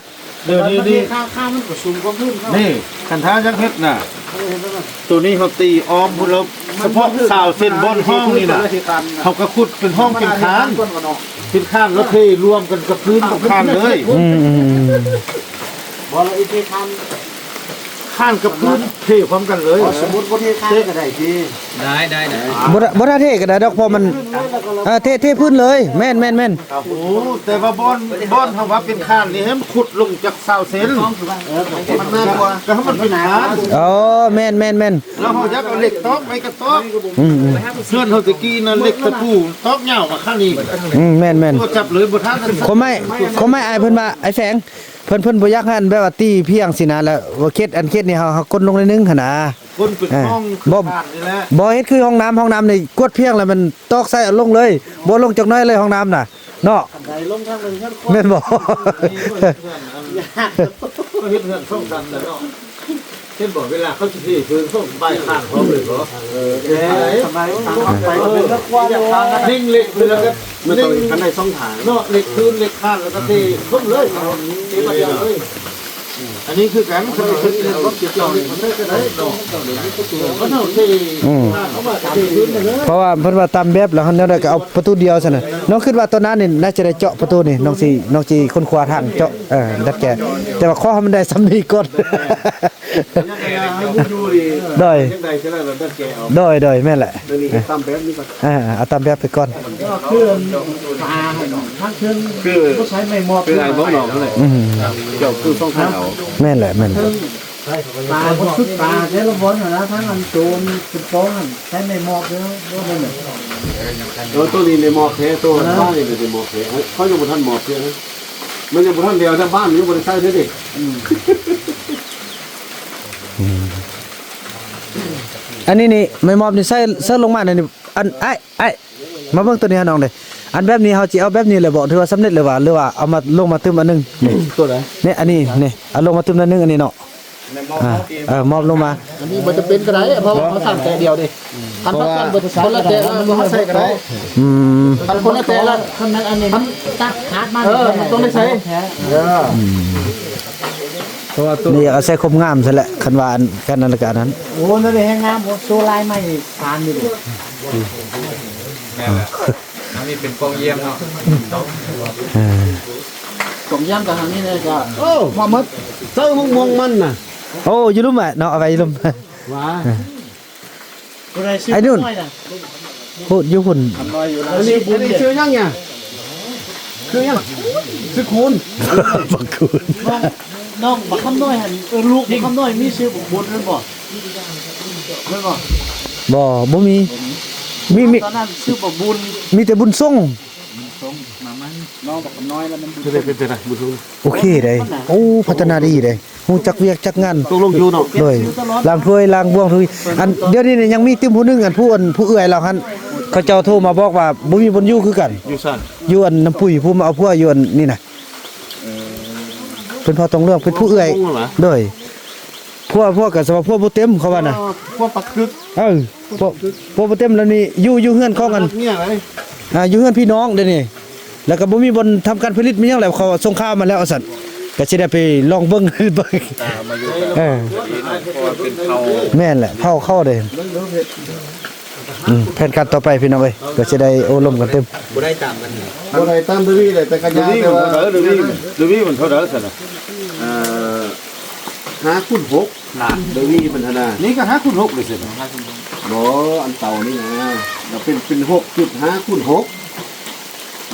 ດຽວນີ້ນີ້ ຄ່າ ຄ່າມັນກໍສູງກວ່າພື້ນເຂົາ ນີ້ ຄັນຖ້າຢາກເຮັດນະ ໂຕນີ້ເຮົາຕີອ້ອມພຸ້ນແລ້ວ ສະເພາະຊາວເຊັນບ່ອນຫ້ອງນີ້ນະ ເຮົາກໍຂຸດເປັນຫ້ອງເປັນຄານ ເປັນຄານແລ້ວເທລວມກັນກັບພື້ນຂອງຄານເລີຍ ອືມ ບໍ່ລະອີກເທຄານ ຄານກັບພື້ນເທພ້ອມກັນເລີຍ ສົມມຸດບໍ່ເທຄານກໍໄດ້ຕິ ໄດ້ ໄດ້ ໄດ້ ບໍ່ ບໍ່ຖ້າເທກໍໄດ້ດອກ ເພາະມັນ ເອີ ເທ ເທພື້ນເລີຍ ແມ່ນ ແມ່ນ ແມ່ນ ໂອ້ ແຕ່ວ່າບ່ອນ ບ່ອນເຮົາວ່າເປັນຄານນີ້ ໃຫ້ມັນຂຸດລົງຈັກຊາວເຊັນ ເອີ ມັນໜ້າກວ່າ ກໍໃຫ້ມັນເປັນຄານ ອໍ ແມ່ນ ແມ່ນ ແມ່ນ ແລ້ວເຮົາຢາກເອົາເຫຼັກຕອກໄວ້ກໍຕອກ ອືມ ອືມ ເຮືອນເຮົາແຕ່ກີ້ນັ້ນ ເຫຼັກຕະປູຕອກຍາວມາຂ້າງນີ້ ອືມ ແມ່ນ ແມ່ນ ກໍຈັບເລີຍ ບໍ່ທັນ ຄວາມໝາຍ ຄວາມໝາຍອ້າຍເພິ່ນວ່າ ອ້າຍແສງ ເພິ່ນ ເພິ່ນບໍ່ຢາກໃຫ້ອັນແບບວ່າຕີພຽງຊີ້ນະ ແລ້ວເຂດ ອັນເຂດນີ້ເຮົາ ເຮົາກົດລົງໜ້ອຍໜຶ່ງຫັ້ນນະ ຄົນເປັນ ເອີ ຫ້ອງ ບໍ່ ຄືຄານນີ້ແຫຼະ ບໍ່ເຮັດຄືຫ້ອງນ້ຳ ຫ້ອງນ້ຳນີ້ກວດພຽງແລ້ວມັນຕອກໃສ່ເອົາລົງເລີຍ ບໍ່ລົງຈັກໜ້ອຍເລີຍຫ້ອງນ້ຳນະເນາະ ແມ່ນບໍ່ ເຮັດເຮືອນສອງຊັ້ນແລ້ວເນາະ ເຂ ເຫັນບໍ່ ເວລາເຂົາຊິເທພື້ນ ເຂົາບາຍຄານພ້ອມເລີຍບໍ່? ເອີ ເອີ ສະໄໝເຮົາໄປເປັນເລື່ອງກວ້າງເນາະ ເລັກ ເລັກ ແລ້ວກໍ ມັນຕ້ອງ ເລັກ ຄັນໄດ້ສອງທາງເນາະ ເລັກພື້ນ ເລັກຄານ ແລ້ວກໍເທທົ່ມເລີຍ ເທບາດດຽວເລີຍ. ອັນນີ້ຄືກັນ ຄັນເຮັດ ເຮັດບໍ່ເກັບເຈົ້ານີ້ ມັນໃຊ້ກໍໄດ້ເນາະ ເພາະເຮົາເທ ອືມ ເຮົາວ່າເທພື້ນໄປເລີຍ ເພາະວ່າເພິ່ນວ່າຕາມແບບແລ້ວ ເຮົາແນວໃດກໍເອົາປະຕູດຽວຊັ້ນນະ. ນ້ອງຄິດວ່າຕອນໜ້ານີ້ໜ້າຈະໄດ້ເຈາະປະຕູນີ້ ນ້ອງຊິ ນ້ອງຊິຄົ້ນຄວ້າທາງເຈາະ ເອີ ດັດແກ່ ແຕ່ວ່າຂໍໃຫ້ມັນໄດ້ສ່ຳນີ້ກ່ອນ. ໂດຍ ໂດຍ ໂດຍ ແມ່ນແຫຼະ ເອົາຕາມແບບໄປກ່ອນ ຄືປາຫັ້ນທາງເທິງ ຄືບໍ່ໃຊ້ໄມ້ມອບ ຄືອ້າຍບອກນ້ອງຫັ້ນແຫຼະ ອືມ ເຈົ້າຄືສອງທາງເອົາ ແມ່ນແຫຼະ ແມ່ນແຫຼະ ປາບໍ່ສຸດປາແຕ່ລະບ່ອນຫັ້ນນະ ທາງອັນໂຕນເປັນປອງຫັ້ນ ໃຊ້ໄມ້ມອບເດີ ບໍ່ແມ່ນ ເອີ ໂຕນີ້ໄດ້ມອບແທ້ ໂຕບ້ານນີ້ໄດ້ມອບແທ້ ເຂົາຍັງບໍ່ທັນມອບເທື່ອນະ ມັນຍັງບໍ່ທັນແລ້ວ ທາງບ້ານມັນຍັງບໍ່ໄດ້ໃຊ້ເທື່ອເດ ອືມ ອືມ ອັນນີ້ນີ້ ໄມ້ມອບນີ້ໃສ່ ໃສ່ລົງມາໃນນີ້ ອັນ ອ້າຍ ອ້າຍ ມາເບິ່ງໂຕນີ້ຫານ້ອງເດ້ ອັນແບບນີ້ເຮົາຊິເອົາແບບນີ້ເລີຍບໍ່ ຖືວ່າສຳເລັດ ຫຼືວ່າ ຫຼືວ່າເອົາມາ ລົງມາຕື່ມອັນໜຶ່ງ ນີ້ ໂຕໃດ ນີ້ ອັນນີ້ ນີ້ ເອົາລົງມາຕື່ມອັນໜຶ່ງ ອັນນີ້ເນາະ ອ່າ ເອີ ມອບລົງມາ ອັນນີ້ບໍ່ຈຳເປັນກໍໄດ້ ເພາະວ່າເຮົາສ້າງແຕະດຽວເດ້ ຄັນເຮົາສ້າງເບິດ ຄົນລະແຕະ ເຮົາໃສ່ກໍໄດ້ ອືມ ຄັນຄົນລະແຕະລະ ຄັນອັນນີ້ມັນຕັດຂາດມາ ເອີ ມັນຕ້ອງໄດ້ໃສ່ ເອີ ອືມ ເພາະວ່າໂຕນີ້ຢາກເອົາໃສ່ຄວາມງາມຊັ້ນແຫຼະ ຄັນວ່າອັນ ກັນນັ້ນລະກະອັນນັ້ນ ໂອ້ ນັ້ນແຮງງາມ ໂອ້ ໂຊລາຍໄມ້ສານຢູ່ເດ້ ອືມ ແມ່ນແຫຼະ ອັນນີ້ເປັນປ່ອງຢ້ຽມເນາະ ເອີ ປ່ອງຢ້ຽມກະທາງນີ້ເລີຍກະ ໂອ້ ມາໝົດ ໃສ່ໝາກມ່ວງມັນນະ ໂອ້ ຢູ່ລຸ່ມແຫຼະເນາະ ເອົາໄວ້ຢູ່ລຸ່ມ ວ່າ ຜູ້ໃດຊື້ ໄອ້ນຸ່ນ ນ້ອຍນະ ພຸ້ນ ຢູ່ພຸ້ນ ຄຳນ້ອຍຢູ່ນະ ອັນນີ້ ອັນນີ້ຊື່ຫຍັງນີ້ ຊື່ຫຍັງ ຊື່ຄູນ ບັກຄູນ ນ້ອງ ນ້ອງບັກຄຳນ້ອຍຫັ້ນ ເອີ ລູກບັກຄຳນ້ອຍມີຊື່ບັກບຸນແມ່ນບໍ່? ແມ່ນບໍ່? ບໍ່ ບໍ່ມີ ມີ ມີ ຕອນນັ້ນຊື່ບັກບຸນ ມີແຕ່ບຸນຊົງ ບຸນຊົງ ມາໃໝ່ ນ້ອງບັກຄຳນ້ອຍແລ້ວແມ່ນບຸນຊົງ ເປັນ ເປັນຈັ່ງໃດ ບຸນຊົງ ໂອເຄເດ້ ໂອ້ ພັດທະນາດີເດ້ ຮູ້ຈັກວຽກຈັກງານ ຕົກລົງຢູ່ເນາະ ໂດຍ ລ້າງຖ້ວຍລ້າງບ່ວງ ທຸກ ອັນ ດຽວນີ້ຍັງມີຕື່ມຜູ້ໜຶ່ງ ອັນ ຜູ້ ອັນ ຜູ້ເອື້ອຍລາວຫັ້ນ ເຂົາເຈົ້າໂທມາບອກວ່າບໍ່ມີບ່ອນຢູ່ຄືກັນ ຢູ່ໃສ? ຢູ່ອັນນ້ຳປຸ້ຍ ຜູ້ມາເອົາຜົວຢູ່ອັນນີ້ນະ ເອີ ເພິ່ນເຜົ່າຕົງເຫຼືອງ ເປັນຜູ້ເອື້ອຍ ຕົງເຫຼືອງ ໂດຍ ຜົວ ຜົວກໍສະວ່າຜົວບໍ່ເຕັມ ເຂົາວ່ານະ ເອີ ຜົວປັກກຶກ ເອີ ຜົວ ຜົວບໍ່ເຕັມແລ້ວນີ້ ຢູ່ ຢູ່ເຮືອນຂອງອັນ ເມຍໄດ໋ ອ່າ ຢູ່ເຮືອນພີ່ນ້ອງເດ້ນີ້ ແລ້ວກໍບໍ່ມີບ່ອນທຳການຜະລິດມີຫຍັງແລ້ວ ເຂົາສົ່ງຂ່າວມາແລ້ວວ່າຊັ້ນ ກໍຊິໄດ້ໄປລອງເບິ່ງ ເບິ່ງ ເອີ ເພາະວ່າເປັນເຜົ່າ ແມ່ນແຫຼະ ເຜົ່າເຂົາເດ້ ອືມ ແຜນການຕໍ່ໄປພີ່ນ້ອງເອີຍ ກໍຊິໄດ້ໂອ້ລົມກັນຕື່ມ ບໍ່ໄດ້ຕາມກັນ ບໍ່ໄດ້ຕາມດາວີເລີຍ ແຕ່ກະຍາ ດາວີ ແຕ່ວ່າ ເທົ່າໃດ ດາວີ ດາວີມັນເທົ່າໃດຊັ້ນນະ ເອີ ຫ້າຄູນຫົກ ນະ ດາວີມັນຫັ້ນນະ ນີ້ກໍຫ້າຄູນຫົກເລີຍຊິ ບໍ່ ອັນເຕົານີ້ນະ ກໍເປັນ ເປັນຫົກຈຸດຫ້າຄູນຫົກ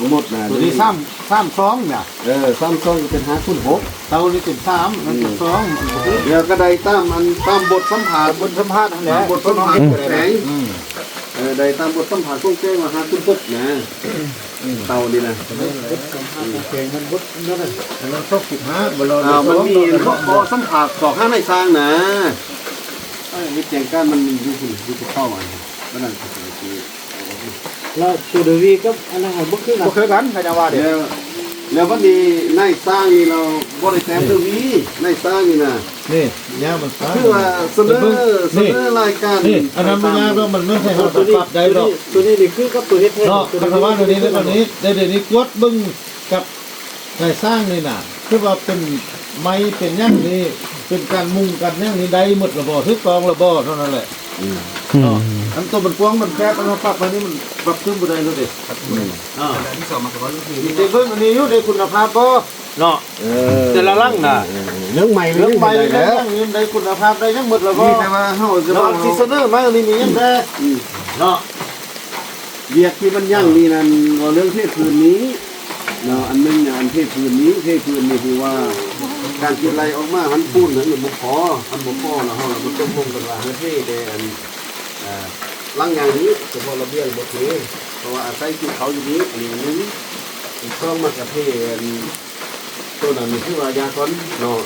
ທັງໝົດນະ ໂຕນີ້ສາມ ສາມສອງນະ ເອີ ສາມສອງກໍເປັນຫ້າຄູນຫົກ ເຕົານີ້ເປັນສາມ ອັນນັ້ນເປັນສອງ ແລ້ວກໍໄດ້ຕາມອັນ ຕາມບົດສຳພາດ ບົດສຳພາດຫັ້ນແຫຼະ ບົດສຳພາດຂອງແຂວງ ອືມ ເອີ ໄດ້ຕາມບົດສຳພາດຂອງແຂວງວ່າຫ້າຄູນຫົກນະ ເຕົານີ້ນະ ເອີ ສຳພາດຂອງແຂວງມັນບົດນັ້ນນະ ອັນນັ້ນສອງຈຸດຫ້າ ບໍ່ລອດ ອ່າ ມັນມີຂໍ້ສຳພາດຂອງຫ້ານາຍຊ່າງນະ ເອີ ເຮັດແຈ້ງການມັນຢູ່ພຸ້ນ ຢູ່ພູເຂົາອັນນັ້ນ ມັນນັ້ນຄື ແລ້ວໂຕດາວີກັບອັນນັ້ນບໍ່ຄືກັນ ບໍ່ຄືກັນ ເຂົາເຈົ້າວ່າເດ້ ແລ້ວ ແລ້ວບັດນີ້ນາຍຊ່າງນີ້ລາວບໍ່ໄດ້ແຕ້ມດາວີ ນາຍຊ່າງນີ້ນະ ນີ້ ຍາມັນຊ່າງ ຄືວ່າສະເໜີ ນີ້ ສະເໜີລາຍການ ນີ້ ອັນນັ້ນມັນຍາກດອກ ມັນ ມັນໃຫ້ເຮົາປັບໄດ້ດອກ ໂຕນີ້ນີ້ຄືກັບໂຕເຮັດແທ້ ເນາະ ໂຕ ຄັນວ່າດຽວນີ້ ດຽວນີ້ ດຽວນີ້ກວດເບິ່ງກັບ ນາຍຊ່າງນີ້ນະ ຄືວ່າເປັນໄມ້ເປັນຫຍັງນີ້ ເປັນການມຸງກັນຫຍັງນີ້ ໄດ້ໝົດລະບໍ່ ຖືກຕ້ອງລະບໍ່ ເທົ່ານັ້ນແຫຼະ ອືມ ເນາະ ອືມ ອັນໂຕມັນກວ້າງມັນແຄບ ອັນເຮົາປັບໄວ້ນີ້ມັນປັບຂຶ້ນບໍ່ໄດ້ເລີຍເດ້ ອືມ ເນາະ ມີແຕ່ເບິ່ງອັນນີ້ຢູ່ ໄດ້ຄຸນນະພາບບໍ່ ເນາະ ເອີ ແຕ່ລະຫຼັງນະ ເອີ ເລື່ອງໄມ້ ເລື່ອງໄມ້ ເລື່ອງຫຍັງນີ້ໄດ້ຄຸນນະພາບ ໄດ້ຫຍັງໝົດລະບໍ່ ມີແຕ່ວ່າເຮົາຈະ ເນາະ ທີ່ສະເໜີມານີ້ມີຫຍັງແດ່ ອືມ ເນາະ ວຽກທີ່ມັນຍັງນີ້ນັ້ນ ເວົ້າເລື່ອງເທພື້ນນີ້ເນາະ ອັນໜຶ່ງນະ ອັນເທພື້ນນີ້ ເທພື້ນນີ້ຄືວ່າ ການຄິດໄລ່ອອກມາຫັ້ນ ປູນຫັ້ນມັນບໍ່ພໍ ຄັນບໍ່ພໍແລ້ວ ເຮົາລະບໍ່ຕົກລົງກັນວ່າ ເຮົາເທແຕ່ອັນ ເອີ ຫຼັງຢ່າງນີ້ ສະເພາະລະບຽງບໍ່ເທ ເພາະວ່າອາໄສກິນເຂົ້າຢູ່ນີ້ ອັນນີ້ອັນໜຶ່ງ ອັນສອງ ມັນກະເທອັນ ໂຕນັ້ນຄືວ່າຢາກ່ອນເນາະ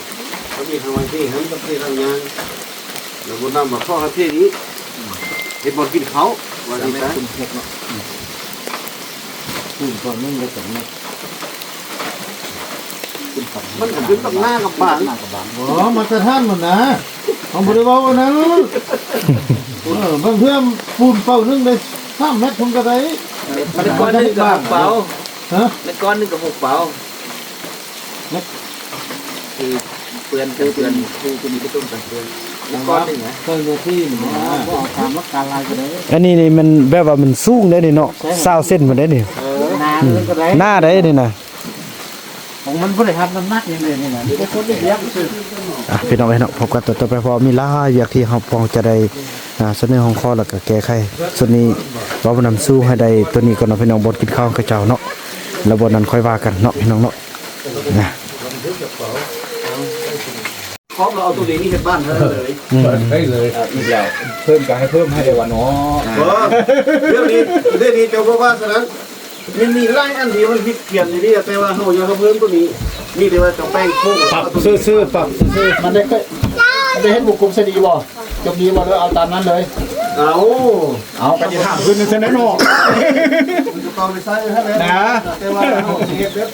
ເຂົາມີທາງໄວ້ເທຫັ້ນກັບເທທາງຍ່າງ ແລ້ວບໍ່ນຳມາຂໍໃຫ້ເທນີ້ ເຮັດບ່ອນກິນເຂົ້າ ວ່າຈັ່ງຊັ້ນ ສາມເມັດຄູນຫົກເນາະ ອືມ ຄູນກ່ອນໜຶ່ງແລ້ວສອງເມັດ ມັນກໍຂຶ້ນກັບໜ້າກັບບາງ ໜ້າກັບບາງ ບໍ່ ມາດຕະຖານມັນນະ ເຮົາບໍ່ໄດ້ເວົ້າອັນນັ້ນ. ເອີ ບາງເທື່ອປູນເປົາໜຶ່ງໄດ້ສາມແມັດພຸ້ນກໍໄດ້. ເອີ ມັນກ້ອນໜຶ່ງກໍຫົກເປົາ. ຮະ? ມັນກ້ອນໜຶ່ງກໍຫົກເປົາ. ຄືເປື້ອນ ເປື້ອນ ຄື ຄືມີກະຕຸ້ນກັນເປື້ອນ. ມັນກ້ອນໜຶ່ງນະ ເຈົ້າໜ້າທີ່ນະ ບໍ່ເອົາຕາມຫຼັກການຫຼາຍກໍໄດ້. ອັນນີ້ນີ້ມັນແບບວ່າມັນສູງເດ້ນີ້ເນາະ ຊາວເຊັນພຸ້ນເດ້ນີ້. ເອີ ໜາເລີຍກໍໄດ້ ໜາໄດ້ນີ້ນະ. ຂອງມັນບໍ່ໄດ້ຮັບນ້ຳໜັກຫຍັງເລີຍນີ້ນະ ມີແຕ່ຄົນໄດ້ຢຽບຊື່. ອ່ະ ພີ່ນ້ອງເອີຍເນາະ ພົບກັນຕອນຕໍ່ໄປ ເພາະວ່າມີຫຼາຍວຽກທີ່ເຮົາພອຈະໄດ້ ອ່າ ສະເໜີຮ້ອງຂໍ ແລ້ວກະແກ້ໄຂ. ສ່ວນນີ້ເວົ້ານຳສູ່ໃຫ້ໄດ້ໂຕນີ້ກ່ອນເນາະ ພີ່ນ້ອງ. ບ່ອນກິນເຂົ້າຂອງເຂົາເຈົ້າເນາະ ແລ້ວບ່ອນນັ້ນຄ່ອຍວ່າກັນເນາະ ພີ່ນ້ອງເນາະ. ນະ ຄອບ ເຮົາເອົາໂຕນີ້ເຮັດບ້ານເຮົາເລີຍ. ອືມ ໄດ້ເລີຍ. ເອີ ອີກແລ້ວ ເພີ່ມກໍໃຫ້ເພີ່ມໃຫ້ໄດ້ວ່າເນາະ. ເອີ ດຽວນີ້ ດຽວນີ້ເຈົ້າບໍ່ວ່າສະນັ້ນ ມັນມີຫຼາຍອັນທີ່ມັນຜິດພຽງຢູ່ນີ້ ແຕ່ວ່າເຮົາຢາກໃຫ້ເພີ່ມໂຕນີ້ ມີແຕ່ວ່າຈະແປງໂຄງ ປັບຊື່ໆ ປັບຊື່ໆ. ມັນໄດ້ ໄດ້ເຮັດວົງກົມໃສ່ດີບໍ່? ຈົບດີບໍ່ ຫຼືເອົາຕາມນັ້ນເລີຍ? ເອົາ ເອົາ ກໍຊິຖາມຄືນຊັ້ນແຫຼະເນາະ. ມັນກໍຕ້ອງໄດ້ໃສ່ຫັ້ນແຫຼະນະ ແຕ່ວ່າເຮົາຊິເຮັດແບບ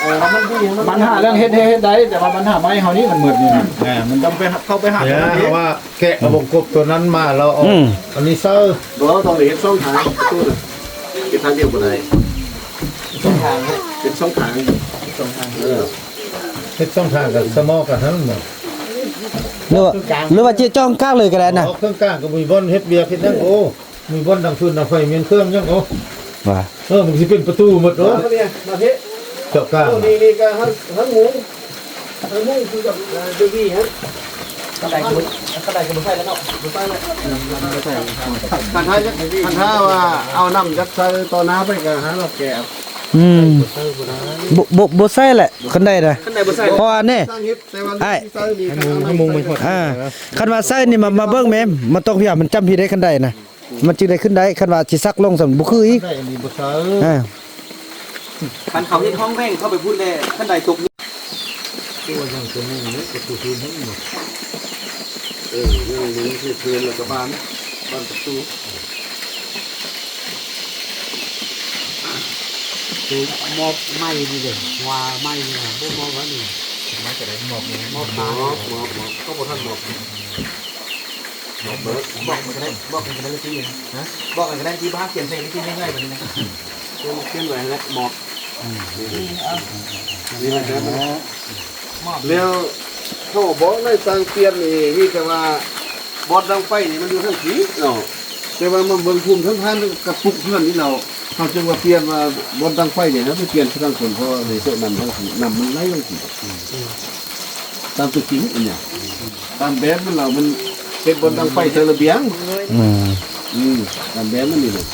ເອີ ມັນດີ ມັນ ບັນຫາເລື່ອງເຮັດ ເຮັດ ເຮັດໄດ້ ແຕ່ວ່າບັນຫາໄມ້ເຮົານີ້ມັນໝົດນີ້ນະ. ເອີ ມັນຕ້ອງໄປ ເຂົ້າໄປຫາ ເອີ ເຮົາວ່າແກະວົງກົມໂຕນັ້ນມາ ແລ້ວເອົາ ອືມ ອັນນີ້ໃສ່. ບໍ່ ເຮົາຕ້ອງໄດ້ເຮັດຊ່ອງທາງປະຕູນະ. ເຮັດທາງດຽວບໍ່ໄດ້ ສອງທາງເນາະ ເປັນສອງທາງ ສອງທາງ. ເອີ ເຮັດສອງທາງກັບສະໝໍກັນຫັ້ນບໍ່ ຫຼືວ່າ ຫຼືວ່າຈະເຈາະກາງເລີຍກໍໄດ້ນະ. ເອົາເຄື່ອງກາງກໍມີບ່ອນເຮັດວຽກເຮັດຫຍັງ. ໂອ້ ມີບ່ອນດັງຟືນດັງໄຟ ແມ່ນເຄື່ອງຫຍັງ. ໂອ້ ວ່າ ເອີ ມັນຊິເປັນປະຕູໝົດ. ໂອ້ ມາເນຍ ມາເພ ເຈາະກາງ. ໂອ້ ນີ້ ນີ້ກໍຫາ ຫາໝູ ຫາໝູຄືກັບ ເອີ ເດວີຫັ້ນ. ຄັນໃດກໍບໍ່ ຄັນໃດກໍບໍ່ໃສ່ແລ້ວເນາະ ບໍ່ໃສ່ແລ້ວ. ຄັນຖ້າ ຄັນຖ້າວ່າເອົານ້ຳຈາກໃສ່ຕໍ່ໜ້າໄປກໍຫາລອກແກະ. ອືມ ບໍ່ ບໍ່ ບໍ່ໃສ່ແຫຼະ ຄັນໃດນະ ຄັນໃດບໍ່ໃສ່ ເພາະວ່ານີ້ ສ້າງເຮັດ ແຕ່ວ່າ ອ້າຍ ໃສ່ນີ້ ໃຫ້ມຸງ ໃຫ້ມຸງໄປຮອດ. ອ່າ ຄັນວ່າໃສ່ນີ້ ມາ ມາເບິ່ງແມ່ ມັນຕ້ອງພຍາຍາມ ມັນຈຳຜິດໄດ້ ຄັນໃດນະ ມັນຈຶ່ງໄດ້ຂຶ້ນໄດ້. ຄັນວ່າຊິສັກລົງຊັ້ນ ບໍ່ຄືອີກ. ໄດ້ອັນນີ້ບໍ່ໃສ່. ອ່າ ຄັນເຂົາເຮັດຫ້ອງແບ່ງເຂົ້າໄປພຸ້ນແລ້ວ ຄັນໃດຕົກ ຕົວຢ່າງຕົວນີ້ ປະຕູພື້ນທັງໝົດ. ເອີ ຍັງມີເຂດເຮືອນ ແລ້ວກໍບ້ານ ບ້ານປະຕູ ໂຕມອບໃໝ່ນີ້ເດ້ ວ່າໃໝ່ນີ້ນະ ບໍ່ມອບວ່ານີ້ ມາຈະໄດ້ມອບນີ້ ມອບຕາ ມອບ ມອບ ມອບ ເຂົາບໍ່ທັນມອບ. ບອກເບີດ ບອກມັນກໍໄດ້ ບອກມັນກໍໄດ້ທີ່ນະ ຮະ ບອກມັນກໍໄດ້ທີ່ ບໍ່ຫ້າມຂຽນໃສ່ເລກທີ່ງ່າຍໆ ບາດນີ້ນະ ຂຽນ ຂຽນໄວ້ຫັ້ນແຫຼະ ບອກ. ອືມ ນີ້ ນີ້ ເອົາ ນີ້ແຫຼະ ບອກ ແລ້ວເຂົາບອກໃນສ້າງປ່ຽນນີ້ ມີແຕ່ວ່າບ່ອນດັງໄຟນີ້ມັນຢູ່ທາງພີ້ເນາະ ແຕ່ວ່າມາເບິ່ງພູມທາງທ່ານກະປຸກເຮືອນນີ້ແລ້ວ ເຮົາຈຶ່ງວ່າປ່ຽນວ່າບ່ອນດັງໄຟນີ້ນະ ໄປປ່ຽນທາງຄົນ ເພາະວ່າໃນໂຕະນ້ຳ ນ້ຳມັນໄຫຼລົງພີ້ ອືມ ຕາມຕົວຈິງອັນເນີ້ຍ ຕາມແບບມັນແລ້ວ ມັນເຮັດບ່ອນດັງໄຟໃສ່ລະບຽງ. ອືມ ອືມ ຕາມແບບມັນນີ້ແຫຼະ.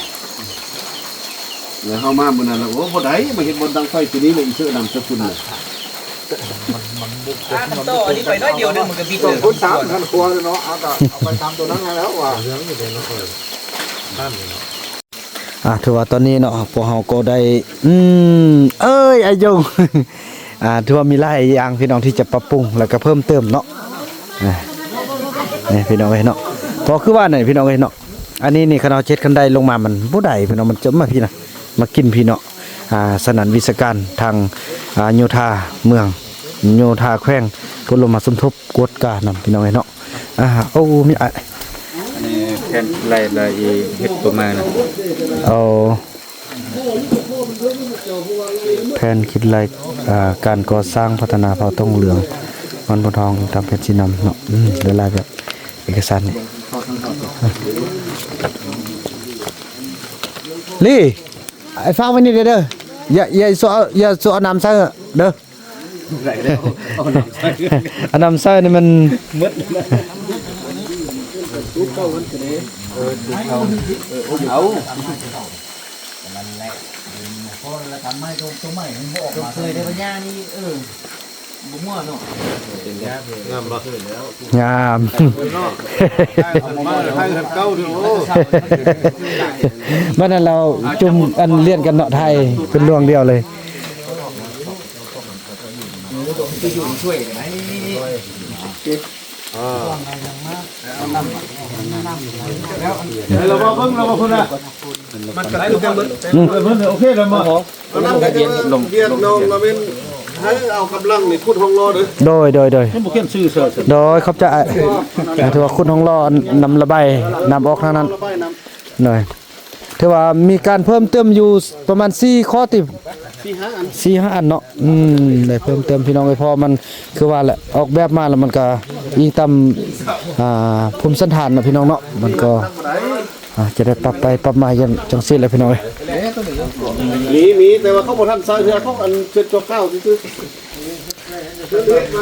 ແລ້ວເຮົາມາມື້ນັ້ນລະ ໂອ້ ບໍ່ໄດ້ ມາເຮັດບ່ອນດັງໄຟຕົວນີ້ລະ ອີເຊີນຳສະກຸນນະ ມັນ ມັນບໍ່ ຖ້າມັນຕໍ່ອັນນີ້ໄປໜ້ອຍດຽວໜຶ່ງ ມັນກໍບິດ ສອງຄູນສາມ ຄັນຄົວເນາະ ເອົາກໍເອົາໄປຕາມຕົວນັ້ນໃຫ້ແລ້ວວ່າ ເລື່ອງຢູ່ເດ້ເນາະ ເອີ ນັ້ນເນາະ. ອ່າ ຖືວ່າຕອນນີ້ເນາະ ພວກເຮົາກໍໄດ້ ອືມ ເອີຍ ອາຍົງ ອ່າ ຖືວ່າມີຫຼາຍຢ່າງ ພີ່ນ້ອງ ທີ່ຈະປັບປຸງ ແລ້ວກໍເພີ່ມເຕີມເນາະ. ອ່າ ນີ້ ພີ່ນ້ອງເອີຍເນາະ ກໍຄືວ່ານັ້ນ ພີ່ນ້ອງເອີຍເນາະ ອັນນີ້ນີ້ ຄັນເຮົາເຮັດຄັນໄດລົງມາ ມັນບໍ່ໄດ້ ພີ່ນ້ອງ ມັນຈະມາພີ້ນະ ມາກິນພີ້ເນາະ. ອ່າ ສະນັ້ນ ວິຊາການທາງ ອ່າ ໂຍທາເມືອງ ໂຍທາແຂວງ ເພິ່ນລົງມາສົມທົບກວດການຳ ພີ່ນ້ອງເອີຍເນາະ. ອ່າ ໂອ້ ມີ ອ່າ ອັນນີ້ແຜ່ນລາຍລະອຽດເຮັດຕົວໃໝ່ນະ. ໂອ້ ແຜນຄິດໄລ່ ອ່າ ການກໍ່ສ້າງພັດທະນາເຜົ່າຕົງເຫຼືອງ ວັນໂພທອງ ຕາມແຜນຊີ້ນຳເນາະ. ອືມ ຫຼາຍໆແບບເອກະສານນີ້ ລີ້ ອ້າຍຝາກໄວ້ນີ້ເດີ ຢ່າ ຢ່າໂຊ ຢ່າໂຊເອົານ້ຳໃສ່ເດີ. ໄດ້ແລ້ວ ເອົານ້ຳໃສ່ ເອົານ້ຳໃສ່ນີ້ມັນໝົດ ເອີ ເອົາ ນັ້ນແຫຼະ ພໍແລ້ວ ກຳໄມ້ຕົວໃໝ່ມັນບໍ່ອອກມາ ເຄີຍໄດ້ພະຍານີ້ ເອີ ບໍ່ມົວເນາະ. ງາມບໍ່? ງາມ ເນາະ ໄທເຮືອນເກົ່າເດີ. ໂອ້ ບັດນັ້ນລາວຈຸ່ມອັນລຽນກັນເນາະ ໄທເປັນລວງດຽວເລີຍ. ອ່າ ແລ້ວວ່າເບິ່ງແລ້ວວ່າພຸ້ນນະ ມັນກໍໄດ້ຄືກັນເບິດ. ອືມ ເອີ ເພິ່ນໂອເຄແລ້ວບໍ່? ອັນນັ້ນກໍຈະວ່າວຽດນາມລະເປັນ ໃຫ້ເອົາກຳລັງນີ້ຂຸດຮ່ອງຫຼໍ່ເດີ. ໂດຍ ໂດຍ ໂດຍ ຍັງບໍ່ຂຽນຊື່ເຊີ. ໂດຍ ຂອບໃຈ. ຖືວ່າຂຸດຮ່ອງຫຼໍ່ ນ້ຳລະບາຍນ້ຳອອກທາງນັ້ນ. ລະບາຍນ້ຳ. ໂດຍ ຖືວ່າມີການເພີ່ມເຕີມຢູ່ປະມານສີ່ຂໍ້ຕິ ສີ່ຫ້າອັນ ສີ່ຫ້າອັນເນາະ. ອືມ ໄດ້ເພີ່ມເຕີມພີ່ນ້ອງເອີຍ ເພາະມັນຄືວ່າແຫຼະ ອອກແບບມາແລ້ວມັນກະອີງຕາມ ອ່າ ພູມສັນຖານເນາະພີ່ນ້ອງເນາະ ມັນກໍ ອ່າ ຈະໄດ້ປັບໄປປັບມາຈັ່ງ ຈັ່ງຊີ້ແຫຼະພີ່ນ້ອງເອີຍ. ມີ ມີ ແຕ່ວ່າເຂົາບໍ່ທັນໃສ່ເທື່ອ ເຂົາອັນເຊັດຊົ່ວຄາວຊື່ໆ. ເຮັດໄປ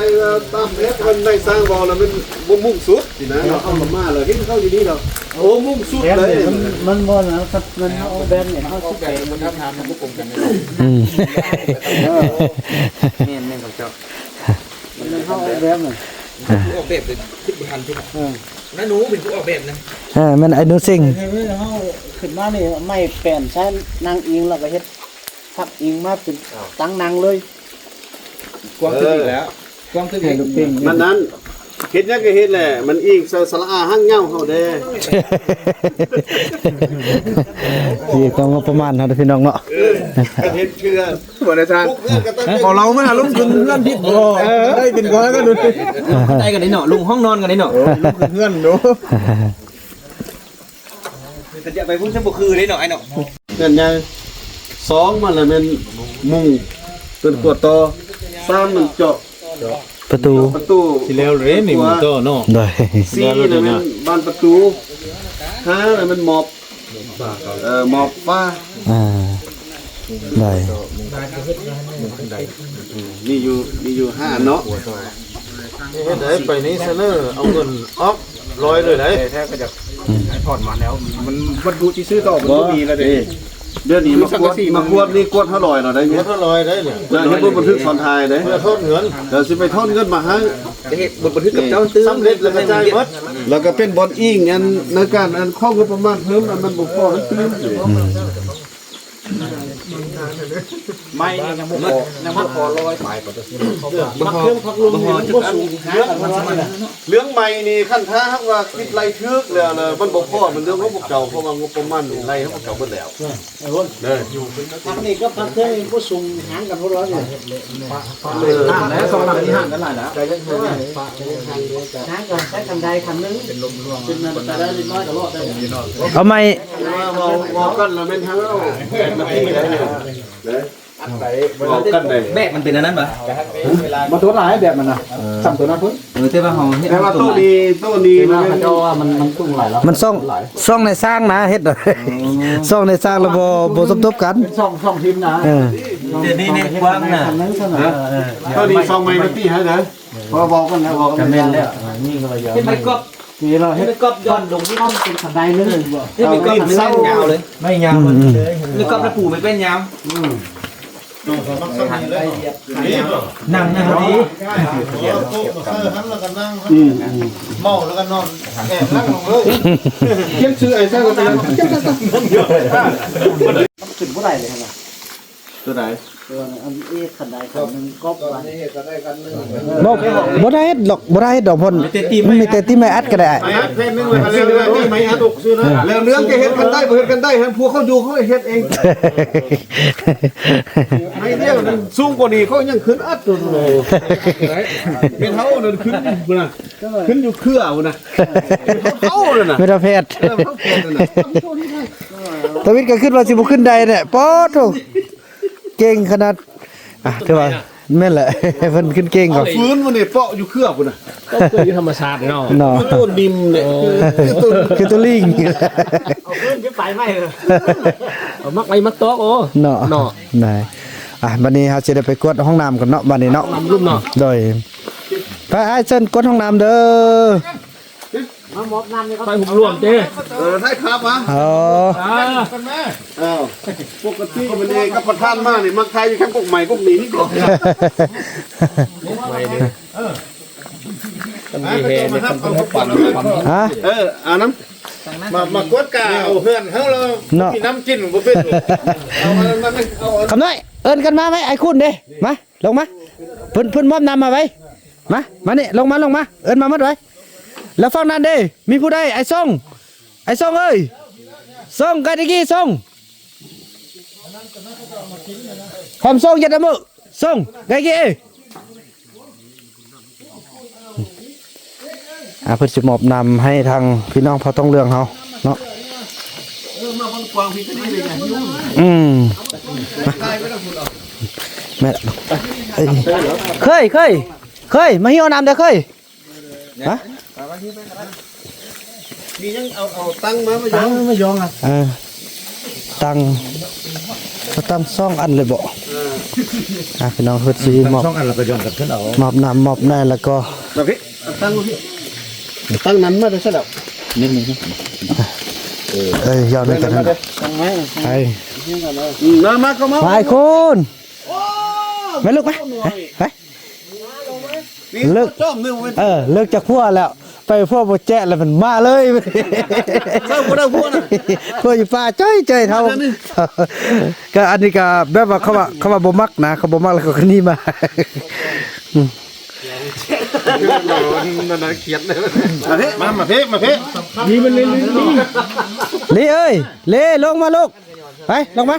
ຕາມແຜນ ມັນໄດ້ສ້າງເວົ້າແລ້ວ ມັນບໍ່ມຸ່ງສຸດນີ້ນະ. ເຮົາກໍມາແລ້ວ ເຫັນເຂົາຢູ່ນີ້ແລ້ວ ໂອ້ ມຸ່ງສຸດເລີຍ. ມັນ ມັນບໍ່ນະ ມັນເຮົາອອກແບບນີ້ ເຮົາຊິໄປ ອືມ ແມ່ນ ແມ່ນຂອງເຈົ້າ. ມັນເຮົາອອກແບບນີ້ ຜູ້ອອກແບບເລີຍ ຄິດບໍ່ທັນ. ເອີ ນາໜູເປັນຜູ້ອອກແບບນະ. ເອີ ແມ່ນ ໄອ້ໜູເສັງ. ເຮົາຂຶ້ນມານີ້ ໄມ້ແປ້ນໃຊ້ນັ່ງອີງ ແລ້ວກໍເຮັດ ພັກອີງມາເປັນ ເອົ້າ ຕັ່ງນັ່ງເລີຍ. ກວາງຂຶ້ນອີກແລ້ວ ກວາງຂຶ້ນອີກ. ມັນນັ້ນ ເຮັດຫຍັງກໍເຮັດແຫຼະ ມັນອີງໃສ່ສະຫຼະອາຫາງເຫງົາເຮົາເດ້. ອີກຕ້ອງປະມານເຮົາເດ້ພີ່ນ້ອງເນາະ. ເອີ ເຮັດເທື່ອ ບໍ່ໄດ້ທາງ ເອົາເຮົາມາລົງທຶນເຮືອນຜິດບໍ່? ເອີ ໄດ້ເປັນກວ່າກັນດູ ໄດ້ກັນໄດ້ເນາະ ລົງຫ້ອງນອນກັນໄດ້ເນາະ. ເອີ ລົງທຶນເຮືອນດູ. ຄັນຈະໄປພຸ້ນ ຊັ້ນບໍ່ຄືເດ້ເນາະ ອ້າຍເນາະ. ເຮືອນໃຫຍ່ ສອງມາແລ້ວແມ່ນມຸງ ເປັນຂົວຕໍ່ ສາມແມ່ນເຈາະ ປະຕູ ປະຕູ ຊິແລ້ວເດ້ ມີມຸງຕໍ່ເນາະ. ໂດຍ ສີ່ແລ້ວແມ່ນບານປະຕູ ຫ້າແລ້ວແມ່ນໝອບ ເອີ ໝອບຟ້າ. ອ່າ ໄດ້ ມີຢູ່ ມີຢູ່ຫ້າເນາະ. ເຮັດໃດໄປນີ້ສະເໜີເອົາເງິນອອກ ລອຍເລີຍໄດ໋. ແທ້ກໍຢາກ ອືມ ໃຫ້ຖອນມາແລ້ວ ມັນ ມັນບໍ່ຮູ້ຊິຊື້ຕໍ່ ມັນບໍ່ມີແລ້ວເດ້. ດຽວນີ້ມາກວດ ມາກວດນີ້ກວດຫ້າຮ້ອຍແລ້ວໄດ໋. ກວດຫ້າຮ້ອຍໄດ້ເລີຍ ເຮັດບົດບັນທຶກສອນທ້າຍເດ້ ເພື່ອຖອນເງິນ ແລ້ວຊິໄປຖອນເງິນມາໃຫ້ ເຮັດບົດບັນທຶກກັບເຈົ້າຕື່ມ ສຳເລັດແລ້ວກໍຈ່າຍໝົດ ແລ້ວກໍເປັນບ່ອນອີງອັນໃນການອັນຂໍງົບປະມານເພີ່ມ ອັນມັນບໍ່ພໍໃຫ້ຕື່ມ. ອືມ ໄມ້ນີ້ຍັງບໍ່ພໍ ຍັງບໍ່ພໍຮ້ອຍປາຍກວ່າເປີເຊັນ. ພັກເຄື່ອງພັກລົມນີ້ມັນບໍ່ສູງຫາກັນເທົ່າໃດນະ. ເລື່ອງໄມ້ນີ້ ຄັນຖ້າຫາກວ່າຄິດໄລ່ຖືກແລ້ວນະ ມັນບໍ່ພໍ ມັນເລື່ອງຂອງພວກເຈົ້າ ເພາະວ່າງົບປະມານນີ້ໄລ່ໃຫ້ພວກເຈົ້າເບິດແລ້ວ. ເອີ ເອີ ພັກນີ້ກັບພັກເຄື່ອງນີ້ບໍ່ສູງຫາກັນເທົ່າໃດ. ເອີ ຫ່າງແລ້ວ ສອງຫຼັງນີ້ຫ່າງກັນຫຼາຍນະ. ຫາກັນໃຊ້ຄັນໃດຄັນໜຶ່ງ ເປັນລົມລວງ ເປັນນັ້ນໄປໄດ້ເລັກນ້ອຍກໍລອດໄດ້. ເອົາໃໝ່ ເວົ້າ ເວົ້າກັນລະແມ່ນເຮົາ ເວົ້າກັນໄດ້ ແບບມັນເປັນອັນນັ້ນປະ? ມັນໂຕຫຼາຍແບບມັນນະ ເອີ ສ່ຳໂຕນັ້ນພຸ້ນ. ເອີ ແຕ່ວ່າເຮົາເຮັດ ແຕ່ວ່າໂຕນີ້ ໂຕນີ້ມັນ ເຂົາເຈົ້າວ່າມັນ ມັນສູງຫຼາຍແລ້ວ ມັນຊ່ອງ ຊ່ອງໃນສ້າງນະເຮັດ ຊ່ອງໃນສ້າງລະບໍ່ ບໍ່ສົມທົບກັນ ເປັນຊ່ອງ ຊ່ອງທີມນະ. ເອີ ເດ ນີ້ ນີ້ກວ້າງນະ ເອີ ເອີ ໂຕນີ້ຊ່ອງໃໝ່ມາຕີໃຫ້ເດີ. ເພາະເວົ້າກັນແລ້ວ ເວົ້າກັນແລ້ວ ນີ້ກໍວ່າຢ່າ ເຮັດໄມ້ກອບ ນີ້ລະເຮັດໄມ້ກອບຍ້ອນລົງນີ້ ເປັນຄັນໄດເລີຍ ເຮັດໄມ້ກອບ ເສົາຍາວເລີຍ ໄມ້ຍາວ ອືມ ໄມ້ກອບລະປູໄມ້ແປ້ນຍາວ. ອືມ ນັ່ງ ນັ່ງດີ ໂຕະມາໃສ່ຫັ້ນ ແລ້ວກໍນັ່ງ ອືມ ເມົາແລ້ວກໍນອນ ແອບນັ່ງລົງເລີຍ. ຂຽນຊື່ໄອ້ໃສ່ກໍໄດ້ ມັນຂຶ້ນບໍ່ໄດ້ເລີຍຫັ້ນນະ. ຕົວໃດ? ຕົວນັ້ນ ອັນເອກ ຄັນໃດຄັນໜຶ່ງ ກອບໄວ້ ບໍ່ ບໍ່ໄດ້ເຮັດດອກ ບໍ່ໄດ້ເຮັດດອກ ເພິ່ນ ມີແຕ່ຕີໄມ້ ມີແຕ່ຕີໄມ້ອັດກໍໄດ້. ໄມ້ອັດແຜ່ນໜຶ່ງ ແລ້ວກໍເລື່ອງຕີໄມ້ອັດ ແລ້ວເລື່ອງຈະເຮັດຄັນໃດ ບໍ່ເຮັດຄັນໃດ ໃຫ້ພວກເຂົາຢູ່ ເຂົາເຮັດເອງ. ໄມ້ດຽວນັ້ນສູງກວ່ານີ້ ເຂົາຍັງຂຶ້ນອັດໂຕນັ້ນ. ແມ່ນເຮົານັ້ນຂຶ້ນພຸ້ນນະ ຂຶ້ນຢູ່ເຄືອພຸ້ນນະ ເຮົານັ້ນນະ ແມ່ນແພດ ເອີ ເຮົາແພດນັ້ນນະ. ທະວິດກໍຄິດວ່າຊິບໍ່ຂຶ້ນໄດ້ແຫຼະ ປາດໂທ້ ເກັ່ງຂະໜາດ. ອ່ະ ຖືວ່າແມ່ນແຫຼະ ເພິ່ນຂຶ້ນເກັ່ງກໍ ເອົາຟືນມື້ນີ້ເປາະຢູ່ເຄືອພຸ້ນນະ. ກໍຄືຢູ່ທຳມະຊາດເນາະ ເນາະ ຄືໂຕນິມເດ້ ໂອ້ ຄືໂຕ ຄືໂຕລີງ ເອົາຟືນຂຶ້ນໄປໄໝ້ເລີຍ ເອົາມັກໄມ້ມັກຕອກ. ໂອ້ ເນາະ ເນາະ ໄດ້. ອ່ະ ບັດນີ້ເຮົາຊິໄດ້ໄປກວດຫ້ອງນ້ຳກ່ອນເນາະ ບັດນີ້ເນາະ ນ້ຳລຸ່ມເນາະ. ໂດຍ ໄປ ອ້າຍເຊີນກວດຫ້ອງນ້ຳເດີ. ມາມອບນ້ຳນີ້ ໄປຫຸມຫຼວມເດ້ ເອີ ໄດ້ຄັບມາ ເອີ ອ່າ ເອົ້າ ປົກກະຕິມັນເອງກັບປະທານມານີ້ ມັກຖ່າຍຢູ່ແຄມກົກໄມ້ກົກນີ້ນີ້ກໍ ກົກໄມ້ນີ້ ເອີ ມັນມີແຮງນີ້ ຄັນເພິ່ນໃຫ້ປັນ ປັນ ຮະ ເອີ ເອົານ້ຳ ມາ ມາກວດກາເອົາເຮືອນເຮົາແລ້ວ ເນາະ ມີນ້ຳກິນບໍ່ເປັນ ເອົາອັນນັ້ນ ເອົາອັນ ຄຳນ້ອຍ ເອີ້ນກັນມາໄວ້ ໄອ້ຄຸນເດ້ ມາ ລົງມາ ເພິ່ນ ເພິ່ນມອບນ້ຳມາໄວ້ ມາ ມານີ້ ລົງມາ ລົງມາ ເອີ້ນມາໝົດໄວ້. ແລ້ວຝັ່ງນັ້ນເດ້ ມີຜູ້ໃດ? ໄອ້ຊົງ ໄອ້ຊົງເອີຍ ຊົງ ກາຍຕະກີ້ຊົງ ຄວາມຊົງ ເຢັດອະມື້ ສົ່ງໄກເກ ອ່າ ເພິ່ນຊິມອບນຳໃຫ້ທາງພີ່ນ້ອງເຜົ່າທອງເຫຼືອງເຮົາເນາະ. ເອີ ມາ ມັນກວ້າງພີ້ກໍດີເລີຍ ອືມ ມາ ແມ່ນ ເອີຍ ເຄີຍ ເຄີຍ ເຄີຍ ມາຫິ້ວເອົານ້ຳເດີ້ ເຄີຍ. ຮະ? ມີຫຍັງ ເອົາ ເອົາຕັ່ງມາ ມາຢອງ ຕັ້ງມາຢອງ ອ່ະ ເອີ ຕັ່ງ ເອົາຕັ່ງສອງອັນເລີຍບໍ? ເອີ ອ່ະ ພີ່ນ້ອງ ເພິ່ນຊິມອບ ຕັ້ງສອງອັນແລ້ວກໍຢອງກັນຂຶ້ນເອົາ ມອບນ້ຳມອບໃນແລ້ວກໍ ມາພີ້ ຕັ້ງພີ້ ຕັ້ງນັ້ນມາໄດ້ຊະແລ້ວ ນີ້ໆ ເອີ ເອີ ຢອງໃນກັນ ຕັ້ງມາ ໄປ ມາ ມາ ເຂົ້າມາ ໄປຄຸນ ມາລູກ ມາ ໄປ. ເລີກ ເອີ ເລີກຈາກພົວແລ້ວ ໄປພົວບໍ່ແຈະແລ້ວມັນມາເລີຍ ເຈົ້າບໍ່ໄດ້ຜົວນະ ຜົວຢູ່ປ່າຈ້ອຍໆ ເທົ່າ ອັນນີ້ ກໍອັນນີ້ກໍແບບວ່າເຂົາວ່າ ເຂົາວ່າບໍ່ມັກນະ ເຂົາບໍ່ມັກແລ້ວເຂົາກໍໜີມາ ນັ້ນນະ ຄຽດເລີຍ ມາພີ້ ມາ ມາພີ້ ມາພີ້ ນີ້ມັນນີ້ ນີ້ເອີຍ ເລ ລົງມາລູກ ໄປ ລົງມາ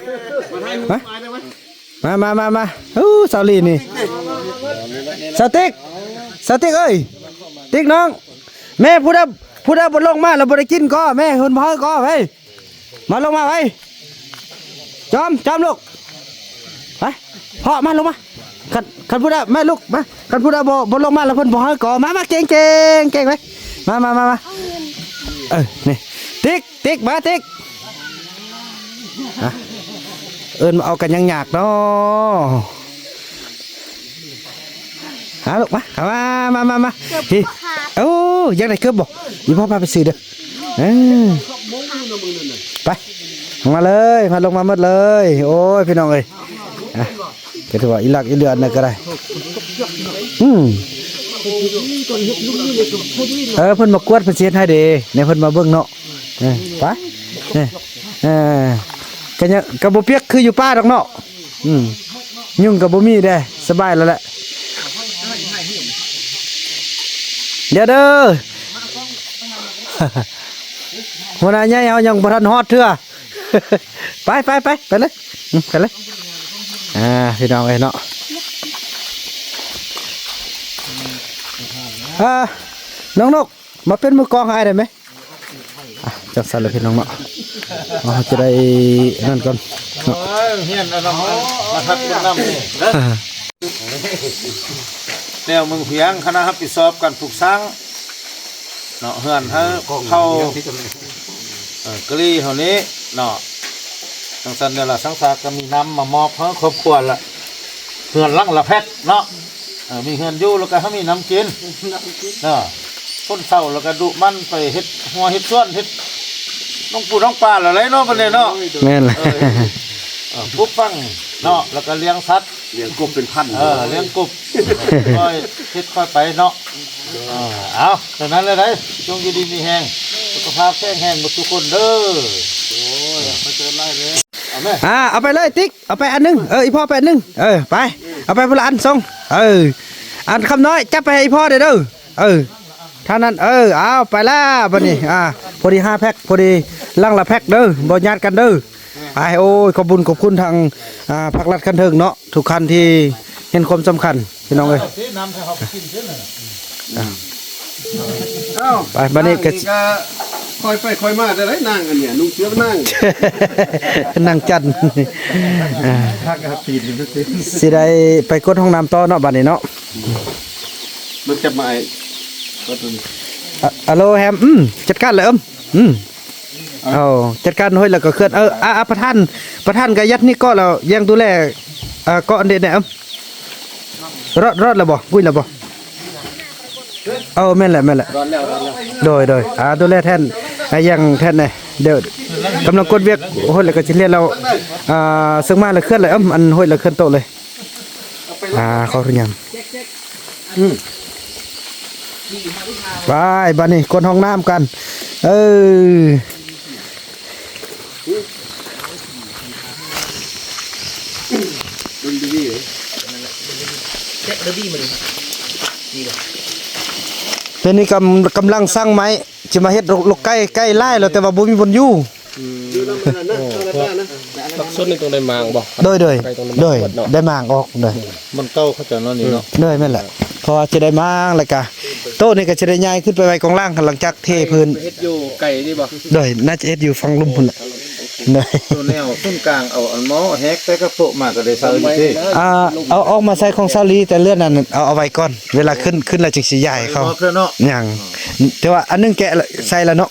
ມາ. ມາ ມາ ມາ ມາ ໂອ້ ສາວລີນີ້ ສາວຕິກ ສາວຕິກເອີຍ ຕິກນ້ອງ ແມ່ ຜູ້ໃດ ຜູ້ໃດບໍ່ລົງມາແລ້ວບໍ່ໄດ້ກິນກໍ ແມ່ ເພິ່ນບໍ່ໃຫ້ກໍ ໄປ ມາ ລົງມາ ໄປ ຈອມ ຈອມລູກ ໄປ ພໍ່ ມາ ລົງມາ ຄັນ ຄັນຜູ້ໃດ ແມ່ລູກ ມາ ຄັນຜູ້ໃດບໍ່ ບໍ່ລົງມາແລ້ວເພິ່ນບໍ່ໃຫ້ກໍ ມາ ມາ ເກັ່ງ ເກັ່ງ ເກັ່ງ ໄປ ມາ ມາ ມາ ມາ ເອີ ນີ້ ຕິກ ຕິກ ມາ ຕິກ ຮະ ເອີ້ນມາເອົາກັນຍັງຍາກເນາະ ຫາລູກມາ ເຂົ້າມາ ມາ ມາ ມາ ເກືອບ ພີ້ ຂາດ ໂອ້ ຢາກໄດ້ເກີບບໍ່? ອີ່ພໍ່ພາໄປຊື້ເດີ້ ເອີ ໄປ ລົງມາເລີຍ ມາ ລົງມາໝົດເລີຍ ໂອ້ຍ ພີ່ນ້ອງເອີຍ ອ່ະ ກໍຖືວ່າອີຫຼັກອີເຫຼືອນນັ້ນກໍໄດ້ ອືມ ເອີ ເພິ່ນມາກວດ ເພິ່ນຊິເຮັດໃຫ້ເດ້ ແນວເພິ່ນມາເບິ່ງເນາະ ເອີ ໄປ ເອີ ເອີ ກໍຍັງ ກໍບໍ່ປຽກຄືຢູ່ປ່າດອກເນາະ ອືມ ຍຸງກໍບໍ່ມີເດ້ ສະບາຍແລ້ວແຫຼະ ດຽວເດີ ຫົວໜ້າໃຫຍ່ເຮົາຍັງບໍ່ທັນຮອດເທື່ອ ໄປ ໄປ ໄປ ໄປເລີຍ ອືມ ໄປເລີຍ ອ່າ ພີ່ນ້ອງເອີຍເນາະ ອ່າ ນ້ອງນົກ ມາເປັນມືກອງໃຫ້ອ້າຍໄດ້ໄໝ? ອ່ະ ຈັ່ງຊັ້ນລະພີ່ນ້ອງເນາະ ເຮົາຈະໄດ້ນັ້ນກ່ອນເນາະ ຮຽນອັນນຳ ມາທັດເບິ່ງນຳນີ້ເດີ ແນວເມືອງພຽງ ຄະນະຮັບຜິດຊອບການປຸກສ້າງເນາະ ເຮືອນໃຫ້ເຜົ່າ ເອີ ກະຫຼີ່ເຮົານີ້ເນາະ ຈັ່ງຊັ້ນແລ້ວລະ ສັງສາກໍມີນ້ຳມາມອບໃຫ້ຄອບຄົວລະ ເຮືອນຫຼັງລະແພັດເນາະ ເອີ ມີເຮືອນຢູ່ ແລ້ວກໍໃຫ້ມີນ້ຳກິນເນາະ ຄົນເຖົ້າແລ້ວກໍດຸໝັ່ນໄປເຮັດຮົ້ວເຮັດສວນ ເຮັດໜອງປູໜອງປາແລ້ວເນາະ ບັດນີ້ເນາະ ແມ່ນລະ ເອີ ເອີ ປູກຝັງເນາະ ແລ້ວກໍລ້ຽງສັດ ລ້ຽງກົບເປັນພັນ ເອີ ລ້ຽງກົບ ຄ່ອຍເຮັດຄ່ອຍໄປເນາະ ເອີ ເອົາ ຈັ່ງນັ້ນແຫຼະເດີ ຈົ່ງຢູ່ດີມີແຮງ ສຸຂະພາບແຂງແຮງໝົດທຸກຄົນເດີ ໂອ້ຍ ຂໍເຊີນຫຼາຍເດີ ອ່າ ເອົາໄປເລີຍຕິກ ເອົາໄປອັນໜຶ່ງ ເອີ ອີ່ພໍ່ໄປອັນໜຶ່ງ ເອີ ໄປ ເອົາໄປຜູ້ລະອັນ ສົ່ງ ເອີ ອັນຄຳນ້ອຍ ຈັບໄປໃຫ້ອີ່ພໍ່ເດີ ເດີ ເອີ ເທົ່ານັ້ນ ເອີ ເອົາໄປແລ້ວບັດນີ້ ອ່າ ພໍດີຫ້າແພັກ ພໍດີຫຼັງລະແພັກເດີ ບໍ່ຍາດກັນເດີ ໄປ ໂອ້ຍ ຂອບບຸນຂອບຄຸນທາງ ອ່າ ພາກລັດຂັ້ນເທິງເນາະ ທຸກທ່ານທີ່ເຫັນຄວາມສຳຄັນ ພີ່ນ້ອງເອີຍ ອ້າວ ໄປ ບັດນີ້ກໍ ອັນນີ້ກໍຄ່ອຍໄປຄ່ອຍມາໄດ້ນາງ ອັນເນີ້ຍ ນຸ່ງເສື້ອນາງ ນາງຈັນ ອ່າ ພັກກັບຕີນ ຊິໄດ້ໄປກົດຫ້ອງນ້ຳຕໍ່ເນາະ ບັດນີ້ເນາະ ມັນຈະມາ ອາ ອາໂລແຮມ ອືມ ຈັດການເລີຍ ອືມ ເອົາ ຈັດການຫ້ວຍແລ້ວກໍເຄື່ອນ ເອີ ອາ ອາ ປະທານ ປະທານກໍຍັດນີ້ເກາະແລ້ວ ຍັງດູແລ ເອີ ເກາະອັນເດແດ່ ເອີ ລອດ ລອດແລ້ວບໍ່? ກຸ້ຍແລ້ວບໍ່? ເອີ ແມ່ນແຫຼະ ແມ່ນແຫຼະ ລອດແລ້ວ ລອດແລ້ວ ໂດຍ ໂດຍ ອ່າ ດູແລແທນ ອ່າ ຢ່າງແທນແດ່ ດຽວກຳລັງກົດວຽກ ໂອ້ຍ ແລ້ວກໍຊິເລດແລ້ວ ອ່າ ເຊິ່ງມາແລ້ວເຄື່ອນເລີຍ ເອີ ອັນຫ້ວຍແລ້ວເຄື່ອນໂຕະເລີຍ ອ່າ ຂໍອະນຸຍາດ ອືມ ໄປ ບັດນີ້ກົດຫ້ອງນ້ຳກັນ ເອີ ເດນີ້ກຳ ກຳລັງສັ່ງໄມ້ ຊິມາເຮັດລົກໄກ່ ໄກ່ຫຼາຍແລ້ວ ແຕ່ວ່າບໍ່ມີບ່ອນຢູ່ ອືມ ໂອ້ ບັກ ສົດນີ້ຕ້ອງໄດ້ມ້າງບໍ່? ໂດຍ ໂດຍ ໄກ່ຕ້ອງໄດ້ ໂດຍ ມ້າງເບິດເນາະ ໄດ້ມ້າງອອກ ໂດຍ ມັນເກົ່າເຂົາເຈົ້າເນາະນີ້ເນາະ ໂດຍ ແມ່ນແຫຼະ ເພາະວ່າຈະໄດ້ມ້າງ ແລ້ວກະໂຕະນີ້ກໍຈະໄດ້ຍ້າຍຂຶ້ນໄປໄວ້ກອງລ່າງ ຫຼັງຈາກເທພື້ນ ເຮັດຢູ່ໄກນີ້ບໍ່? ໂດຍ ໜ້າຈະເຮັດຢູ່ຝັ່ງລຸ່ມພຸ້ນແຫຼະ ໂດຍ ໂຕະແນວສູນກາງ ເອົາອັນໝໍ້ແຮກໃສ່ກະໂປະມາກໍໄດ້ໃສ່ຢູ່ຕິ ອ່າ ເອົາອອກມາໃສ່ຂອງຊາວລີ ແຕ່ເລື່ອນນັ້ນເອົາ ເອົາໄວ້ກ່ອນ ເວລາຂຶ້ນ ຂຶ້ນແລ້ວຈຶ່ງຊິຍ້າຍເຂົ້າ ເນາະ ຍັງ ແຕ່ວ່າອັນໜຶ່ງແກະໃສ່ແລ້ວເນາະ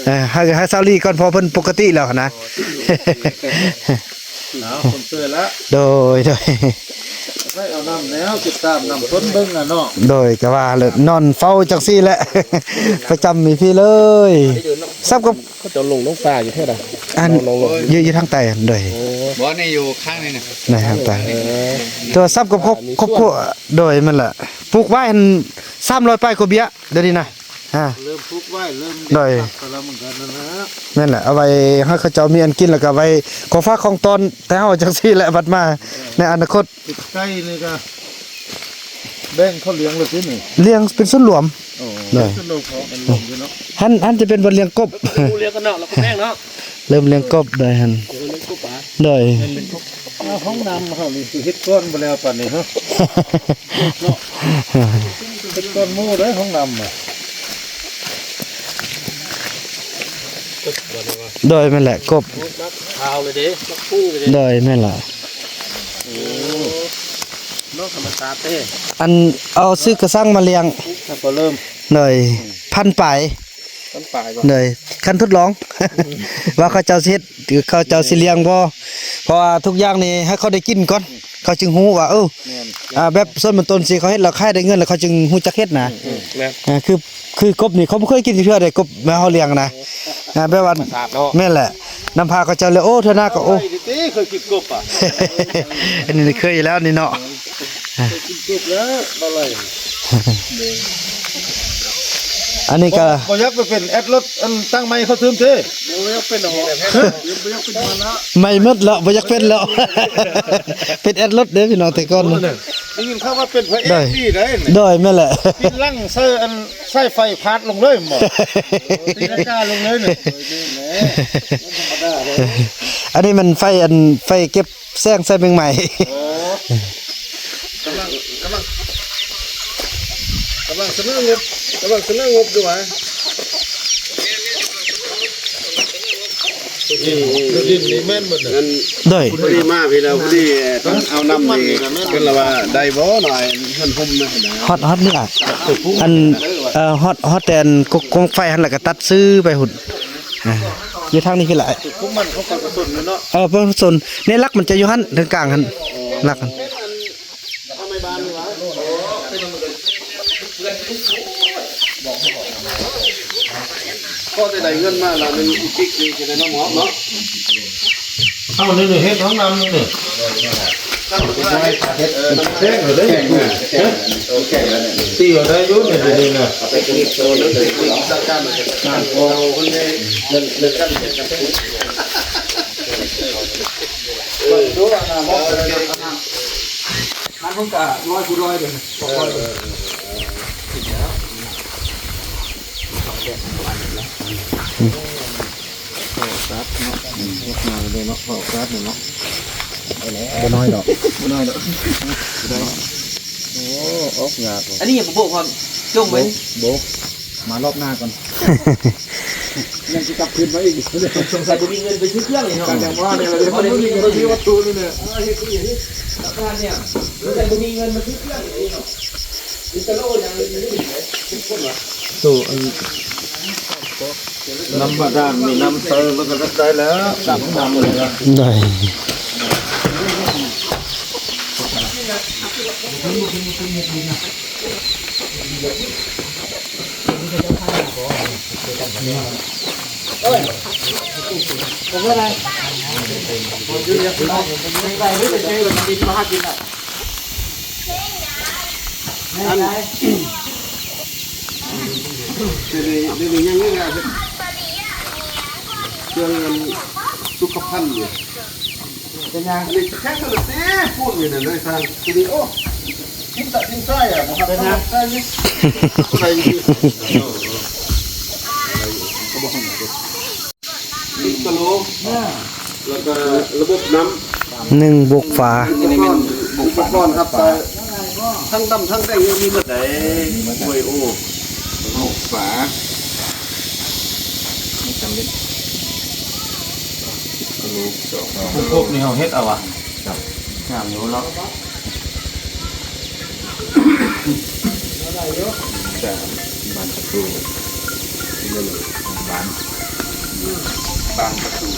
ເອີ ໃຫ້ ໃຫ້ຊາວລີກ່ອນ ເພາະເພິ່ນປົກກະຕິແລ້ວຫັ້ນນະ ເອົາຄົນຊ່ວຍລະ ໂດຍ ໂດຍ ໃຫ້ເອົານຳແນວຕິດຕາມນຳຊົມເບິ່ງນະເນາະ ໂດຍ ກະວ່າແຫຼະ ນອນເຝົ້າຈັ່ງຊີ້ແຫຼະ ປະຈຳຢູ່ພີ້ເລີຍ ສ່ຳກັບ ເຂົາເຈົ້າລົງ ລົງປ່າຢູ່ແທ້ໃດ ອັນ ລົງ ລົງ ຢູ່ ຢູ່ທາງໃຕ້ຫັ້ນ ໂດຍ ໂອ້ ບໍ່ ນີ້ຢູ່ຂ້າງນີ້ນະ ໃນທາງໃຕ້ ເອີ ໂທລະສັບກັບຄອບ ມີສ່ວນ ຄອບຄົວ ໂດຍ ແມ່ນລະ ປູກໄວ້ຫັ້ນ ສາມຮ້ອຍປາຍກວ່າເບ້ຍ ດຽວນີ້ນະ ອ່າ ເລີ່ມປູກໄວ້ ເລີ່ມ ໂດຍ ແມ່ນລະ ເອົາໄວ້ໃຫ້ເຂົາເຈົ້າມີອັນກິນ ແລ້ວກໍໄວ້ຂອງຝາກຂອງຕ້ອນແຕ່ເຮົາຈັ່ງຊີ້ແຫຼະ ບັດມາໃນອະນາຄົດ ຕິດໄກ່ນີ້ກະແບ່ງເຂົາລ້ຽງແລ້ວຕິນີ້ ລ້ຽງເປັນສ່ວນລວມ ໂອ້ ໂດຍ ເປັນສ່ວນລວມ ເປັນລວມຢູ່ເນາະ ຫັ້ນ ຫັ້ນຈະເປັນບ່ອນລ້ຽງກົບ ເລີ່ມລ້ຽງກັນເນາະ ແລ້ວກໍແບ່ງເນາະ ເລີ່ມລ້ຽງກົບ ໂດຍຫັ້ນ ເອີ ລ້ຽງກົບປາ ໂດຍ ເຮັດຫ້ອງນ້ຳເຮົານີ້ຊິເຮັດກ່ອນບໍ່ແລ້ວປານນີ້ເນາະ ເນາະ ເຮັດກ່ອນໝູ່ເດີຫ້ອງນ້ຳ ໂດຍ ແມ່ນແຫຼະ ກົບ ມັກຂາວເລີຍເດ້ ມັກພຸ້ງເລີຍເດ້ ໂດຍ ແມ່ນລະ ໂອ້ ນອກທຳມະຊາດເດ້ ອັນ ເອົາຊື້ກະສັງມາລ້ຽງ ແລ້ວກໍເລີ່ມ ໂດຍ ພັນປາຍ ພັນປາຍບໍ່ ໂດຍ ຄັນທົດລອງ ວ່າເຂົາເຈົ້າຊິເຮັດ ເຂົາເຈົ້າຊິລ້ຽງບໍ່ ເພາະວ່າທຸກຢ່າງນີ້ໃຫ້ເຂົາໄດ້ກິນກ່ອນ ເຂົາຈຶ່ງຮູ້ວ່າ ເອີ ແມ່ນ ອ່າ ແບບສ່ວນມັນຕົ້ນຊິເຂົາເຮັດແລ້ວຂາຍໄດ້ເງິນ ແລ້ວເຂົາຈຶ່ງຮູ້ຈັກເຮັດນະ ອືມ ແມ່ນ ອ່າ ຄື ຄືກົບນີ້ເຂົາບໍ່ເຄີຍກິນຈັກເທື່ອເດ້ ກົບແມ່ເຮົາລ້ຽງນະ ອ່າ ແບບວ່າ ແມ່ນແຫຼະ ນຳພາເຂົາເຈົ້າແລ້ວ ໂອ້ ເທື່ອໜ້າກໍ ໂອ້ ເຄີຍກິນກົບອະ ອັນນີ້ເຄີຍຢູ່ແລ້ວນີ້ເນາະ ເຄີຍກິນກົບແລ້ວ ບໍ່ໄຫຼ ອັນນີ້ກໍ ບໍ່ ບໍ່ຢາກໄປເປັນແອັດລົດ ອັນ ຕັ້ງໄມເຂົາຕື່ມເດ້ ບໍ່ຢາກເປັນດອກ ບໍ່ຢາກເປັນພາລະ ໄມໝົດແລ້ວ ບໍ່ຢາກເປັນແລ້ວ ເປັນແອັດລົດເດ້ພີ່ນ້ອງ ແຕ່ກ່ອນ ໄດ້ຍິນຂ່າວວ່າເປັນພະເອກດີໄດ໋ ໂດຍ ແມ່ນແຫຼະ ປີນຫຼັງໃສ່ອັນ ສາຍໄຟພາດລົງເລີຍ ບໍ່ ຕີລັງກາລົງເລີຍນີ້ ອັນນີ້ມັນໄຟ ອັນ ໄຟເກັບແສງໃສ່ແມງໄມ້ ໂອ້ ກຳລັງ ກຳລັງ ກຳລັງສະເໜີງົບ ກຳລັງສະເໜີງົບຢູ່ຫວາ ດິນ ດິນນີ້ແມ່ນໝົດ ອັນ ໂດຍ ພໍດີມາພີ້ແລ້ວ ພໍດີເອົານ້ຳນີ້ ເພິ່ນລະວ່າໄດ້ບໍ່ ນ້ອຍ ເຮືອນຮົ່ມນະ ຮອດ ຮອດນີ້ອະ ອັນ ເອີ ຮອດ ຮອດແຕ່ອັນ ກອງໄຟຫັ້ນ ແລ້ວກໍຕັດຊື່ໄປພຸ້ນ ອ່າ ຢູ່ທາງນີ້ພີ້ລະ ພວກມັນເຂົາກໍປະຊົນຢູ່ເນາະ ເອີ ປະຊົນ ໃນຫຼັກມັນຈະຢູ່ຫັ້ນ ເທິງກາງຫັ້ນ ຫຼັກຫັ້ນ ພໍໄດ້ເງິນມາລະໜຶ່ງ ອີກປິກນີ້ຈະໄດ້ມາມອບເນາະ ເອົານີ້ ນີ້ເຮັດຫ້ອງນ້ຳນີ້ ນີ້ ເຮັດເດ້ ຕີເອົາໄດ້ຢູ່ນີ້ ນີ້ນະ ເອົາໄປເກັບໂຕນັ້ນເລີຍ ຈັດການ ເງິນ ເງິນກັນ ເງິນກັນ ເອີ ອັນນັ້ນມັນກໍຮ້ອຍຄູນຮ້ອຍເດ້ ເອີ ເອີ ເອີ ສອງແບບ ອັນນັ້ນລະ ອອກກາດເນາະ ອອກກາດເນາະ ບໍ່ນ້ອຍດອກ ບໍ່ນ້ອຍດອກ ໄດ້ ໂອ້ ອອກຍາກ ອັນນີ້ບໍ່ໂບກພ້ອມ ຈົ່ງໄວ້ ໂບກ ໂບກ ມາລອບໜ້າກ່ອນ ຍັງຊິກັບຄືນມາອີກ ສົງໄສບໍ່ມີເງິນໄປຊື້ເຄື່ອງນີ້ເນາະ ກະຍັງວ່ານີ້ລະ ບໍ່ໄດ້ມີເງິນໄປຊື້ວັດຖຸນີ້ແຫຼະ ເຮັດ ເຮັດ ເຮັດ ລັບງານນີ້ ສົງໄສບໍ່ມີເງິນມາຊື້ເຄື່ອງນີ້ເນາະ ມີແຕ່ໂລຫຍັງນີ້ ໂຕອັນ ນ້ຳບາດານມີນ້ຳໃສ່ ມັນກໍໄດ້ແລ້ວ ນ້ຳເລີຍ ໄດ້ ອັນ ດຽວນີ້ ດຽວນີ້ຍັງມີງານເຮັດເຄື່ອງອັນສຸຂະພັນຢູ່ ເປັນຫຍັງ? ອັນນີ້ແຂງໂທລະສີ ປູນນີ້ນະ ນາຍຊ່າງ ໂຕນີ້ ໂອ້ ທິ່ມຕະ ຖິ້ມຊາຍອະ ບໍ່ຮັບ ເປັນຫຍັງ? ຊາຍນີ້ ໄດ້ຢູ່ ເອີ ເອີ ໄດ້ຢູ່ ກໍບໍ່ຮັບ ຕິດກະໂຫຼ ເອີ ແລ້ວກໍລະບົບນ້ຳ ໜຶ່ງ ບົກຝາ ອຸປະກອນ ອຸປະກອນຮັບໃຊ້ ທັງດຳທັງແດງຍັງມີໝົດໃດ໋. ໂອ້ຍ ໂອ້ ຝາ ນີ້ສຳເລັດ ກະໂຫຼກສອງ ຄົບນີ້ເຮົາເຮັດເອົາຫວາ? ງາມຢູ່ເນາະ. ສາມ ບານປະຕູ ໜຶ່ງ ບານ ບານປະຕູ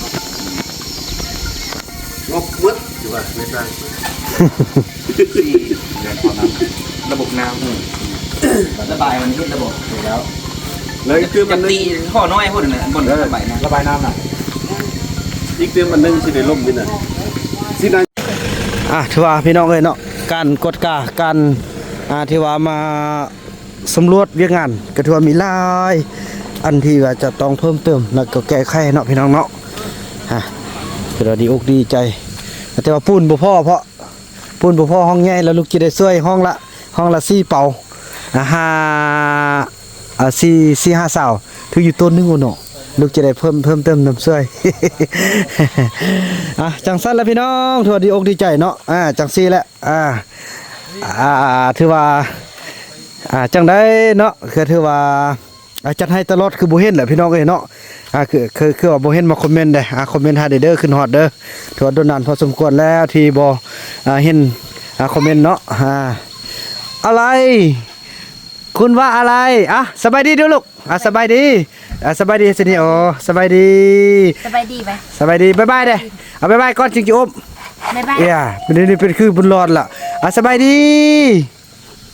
ງົບໝົດ ຖືວ່າແມ່ນ ສີ່ ລະບົບນ້ຳ ລະບາຍ ມັນເຮັດລະບົບຢູ່ແລ້ວ ແລ້ວອີກຕື່ມອັນໜຶ່ງ ຂໍ້ນ້ອຍພຸ້ນນະ ບ່ອນລະບາຍນ້ຳ ລະບາຍນ້ຳນະ ອີກຕື່ມອັນໜຶ່ງຊິໄດ້ລົມຢູ່ນະ ຊິໄດ້ ອ່າ ຖືວ່າພີ່ນ້ອງເອີຍເນາະ ການກວດກາ ການ ອ່າ ທີ່ວ່າມາສຳຫຼວດວຽກງານ ກໍຖືວ່າມີຫຼາຍອັນທີ່ວ່າຈະຕ້ອງເພີ່ມເຕີມ ແລ້ວກໍແກ້ໄຂເນາະ ພີ່ນ້ອງເນາະ. ອ່າ ຖືວ່າດີອົກດີໃຈ ແຕ່ວ່າປູນບໍ່ພໍ ເພາະປູນບໍ່ພໍ ຫ້ອງໃຫຍ່ ແລ້ວລູກຈະໄດ້ຊ່ວຍຫ້ອງລະ ຫ້ອງລະສີ່ເປົາ ອ່າ ຫ້າ ອ່າ ສີ່ ສີ່ຫ້າເສົາ ຖືຢູ່ຕົ້ນໜຶ່ງໂອເນາະ ລູກຈະໄດ້ເພີ່ມ ເພີ່ມເຕີມນຳຊ່ວຍ. ອ່າ ຈັ່ງຊັ້ນລະພີ່ນ້ອງ ຖືວ່າດີອົກດີໃຈເນາະ ອ່າ ຈັ່ງຊີ້ແຫຼະ ອ່າ ອ່າ ຖືວ່າ ອ່າ ຈັ່ງໃດເນາະ ຄືຖືວ່າ ອ່າ ຈັດໃຫ້ຕະຫຼອດ ຄືບໍ່ເຫັນແຫຼະພີ່ນ້ອງເອີຍເນາະ ອ່າ ຄື ຄື ຄືວ່າບໍ່ເຫັນມາຄອມເມັນເດ້ ອ່າ ຄອມເມັນໃຫ້ແດ່ເດີ ຂຶ້ນຮອດເດີ ຖືວ່າດົນນານພໍສົມຄວນແລ້ວທີ່ບໍ່ ອ່າ ເຫັນ ອ່າ ຄອມເມັນເນາະ ອ່າ ອາໄລ ຄຸນວ່າອາໄລ ອ່ະ ສະບາຍດີດູລູກ ອ່ະ ສະບາຍດີ ອ່ະ ສະບາຍດີຊະນີໂອ ສະບາຍດີ ສະບາຍດີໄປ ສະບາຍດີ ບາຍບາຍເດ້ ອ່ະ ບາຍບາຍກ່ອນຈຶ່ງຈະອົບ ບາຍບາຍ ເອີຍ ດຽວນີ້ເປັນຄືບຸນຫຼອດລະ ອ່ະ ສະບາຍດີ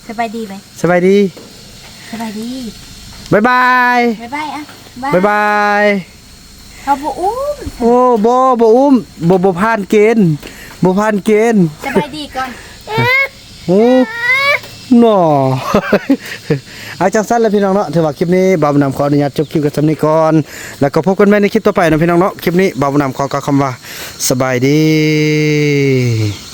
ສະບາຍດີໄປ ສະບາຍດີ ສະບາຍດີ ບາຍບາຍ ບາຍບາຍ ອ່ະ ບາຍບາຍ ເຮົາບໍ່ອຸ້ມ ໂອ້ ບໍ່ ບໍ່ອຸ້ມ ບໍ່ ບໍ່ຜ່ານເກນ ບໍ່ຜ່ານເກນ ສະບາຍດີກ່ອນ ໂອ້ ໜໍ ເອົາ ຈັ່ງຊັ້ນລະພີ່ນ້ອງເນາະ ຖືວ່າຄລິບນີ້ບ່າວບຸນນຳຂໍອະນຸຍາດຈົບຄລິບກັນສ່ຳນີ້ກ່ອນ ແລ້ວກໍພົບກັນໃໝ່ໃນຄລິບຕໍ່ໄປເນາະພີ່ນ້ອງເນາະ ຄລິບນີ້ບ່າວບຸນນຳຂໍກ່າວຄຳວ່າ ສະບາຍດີ.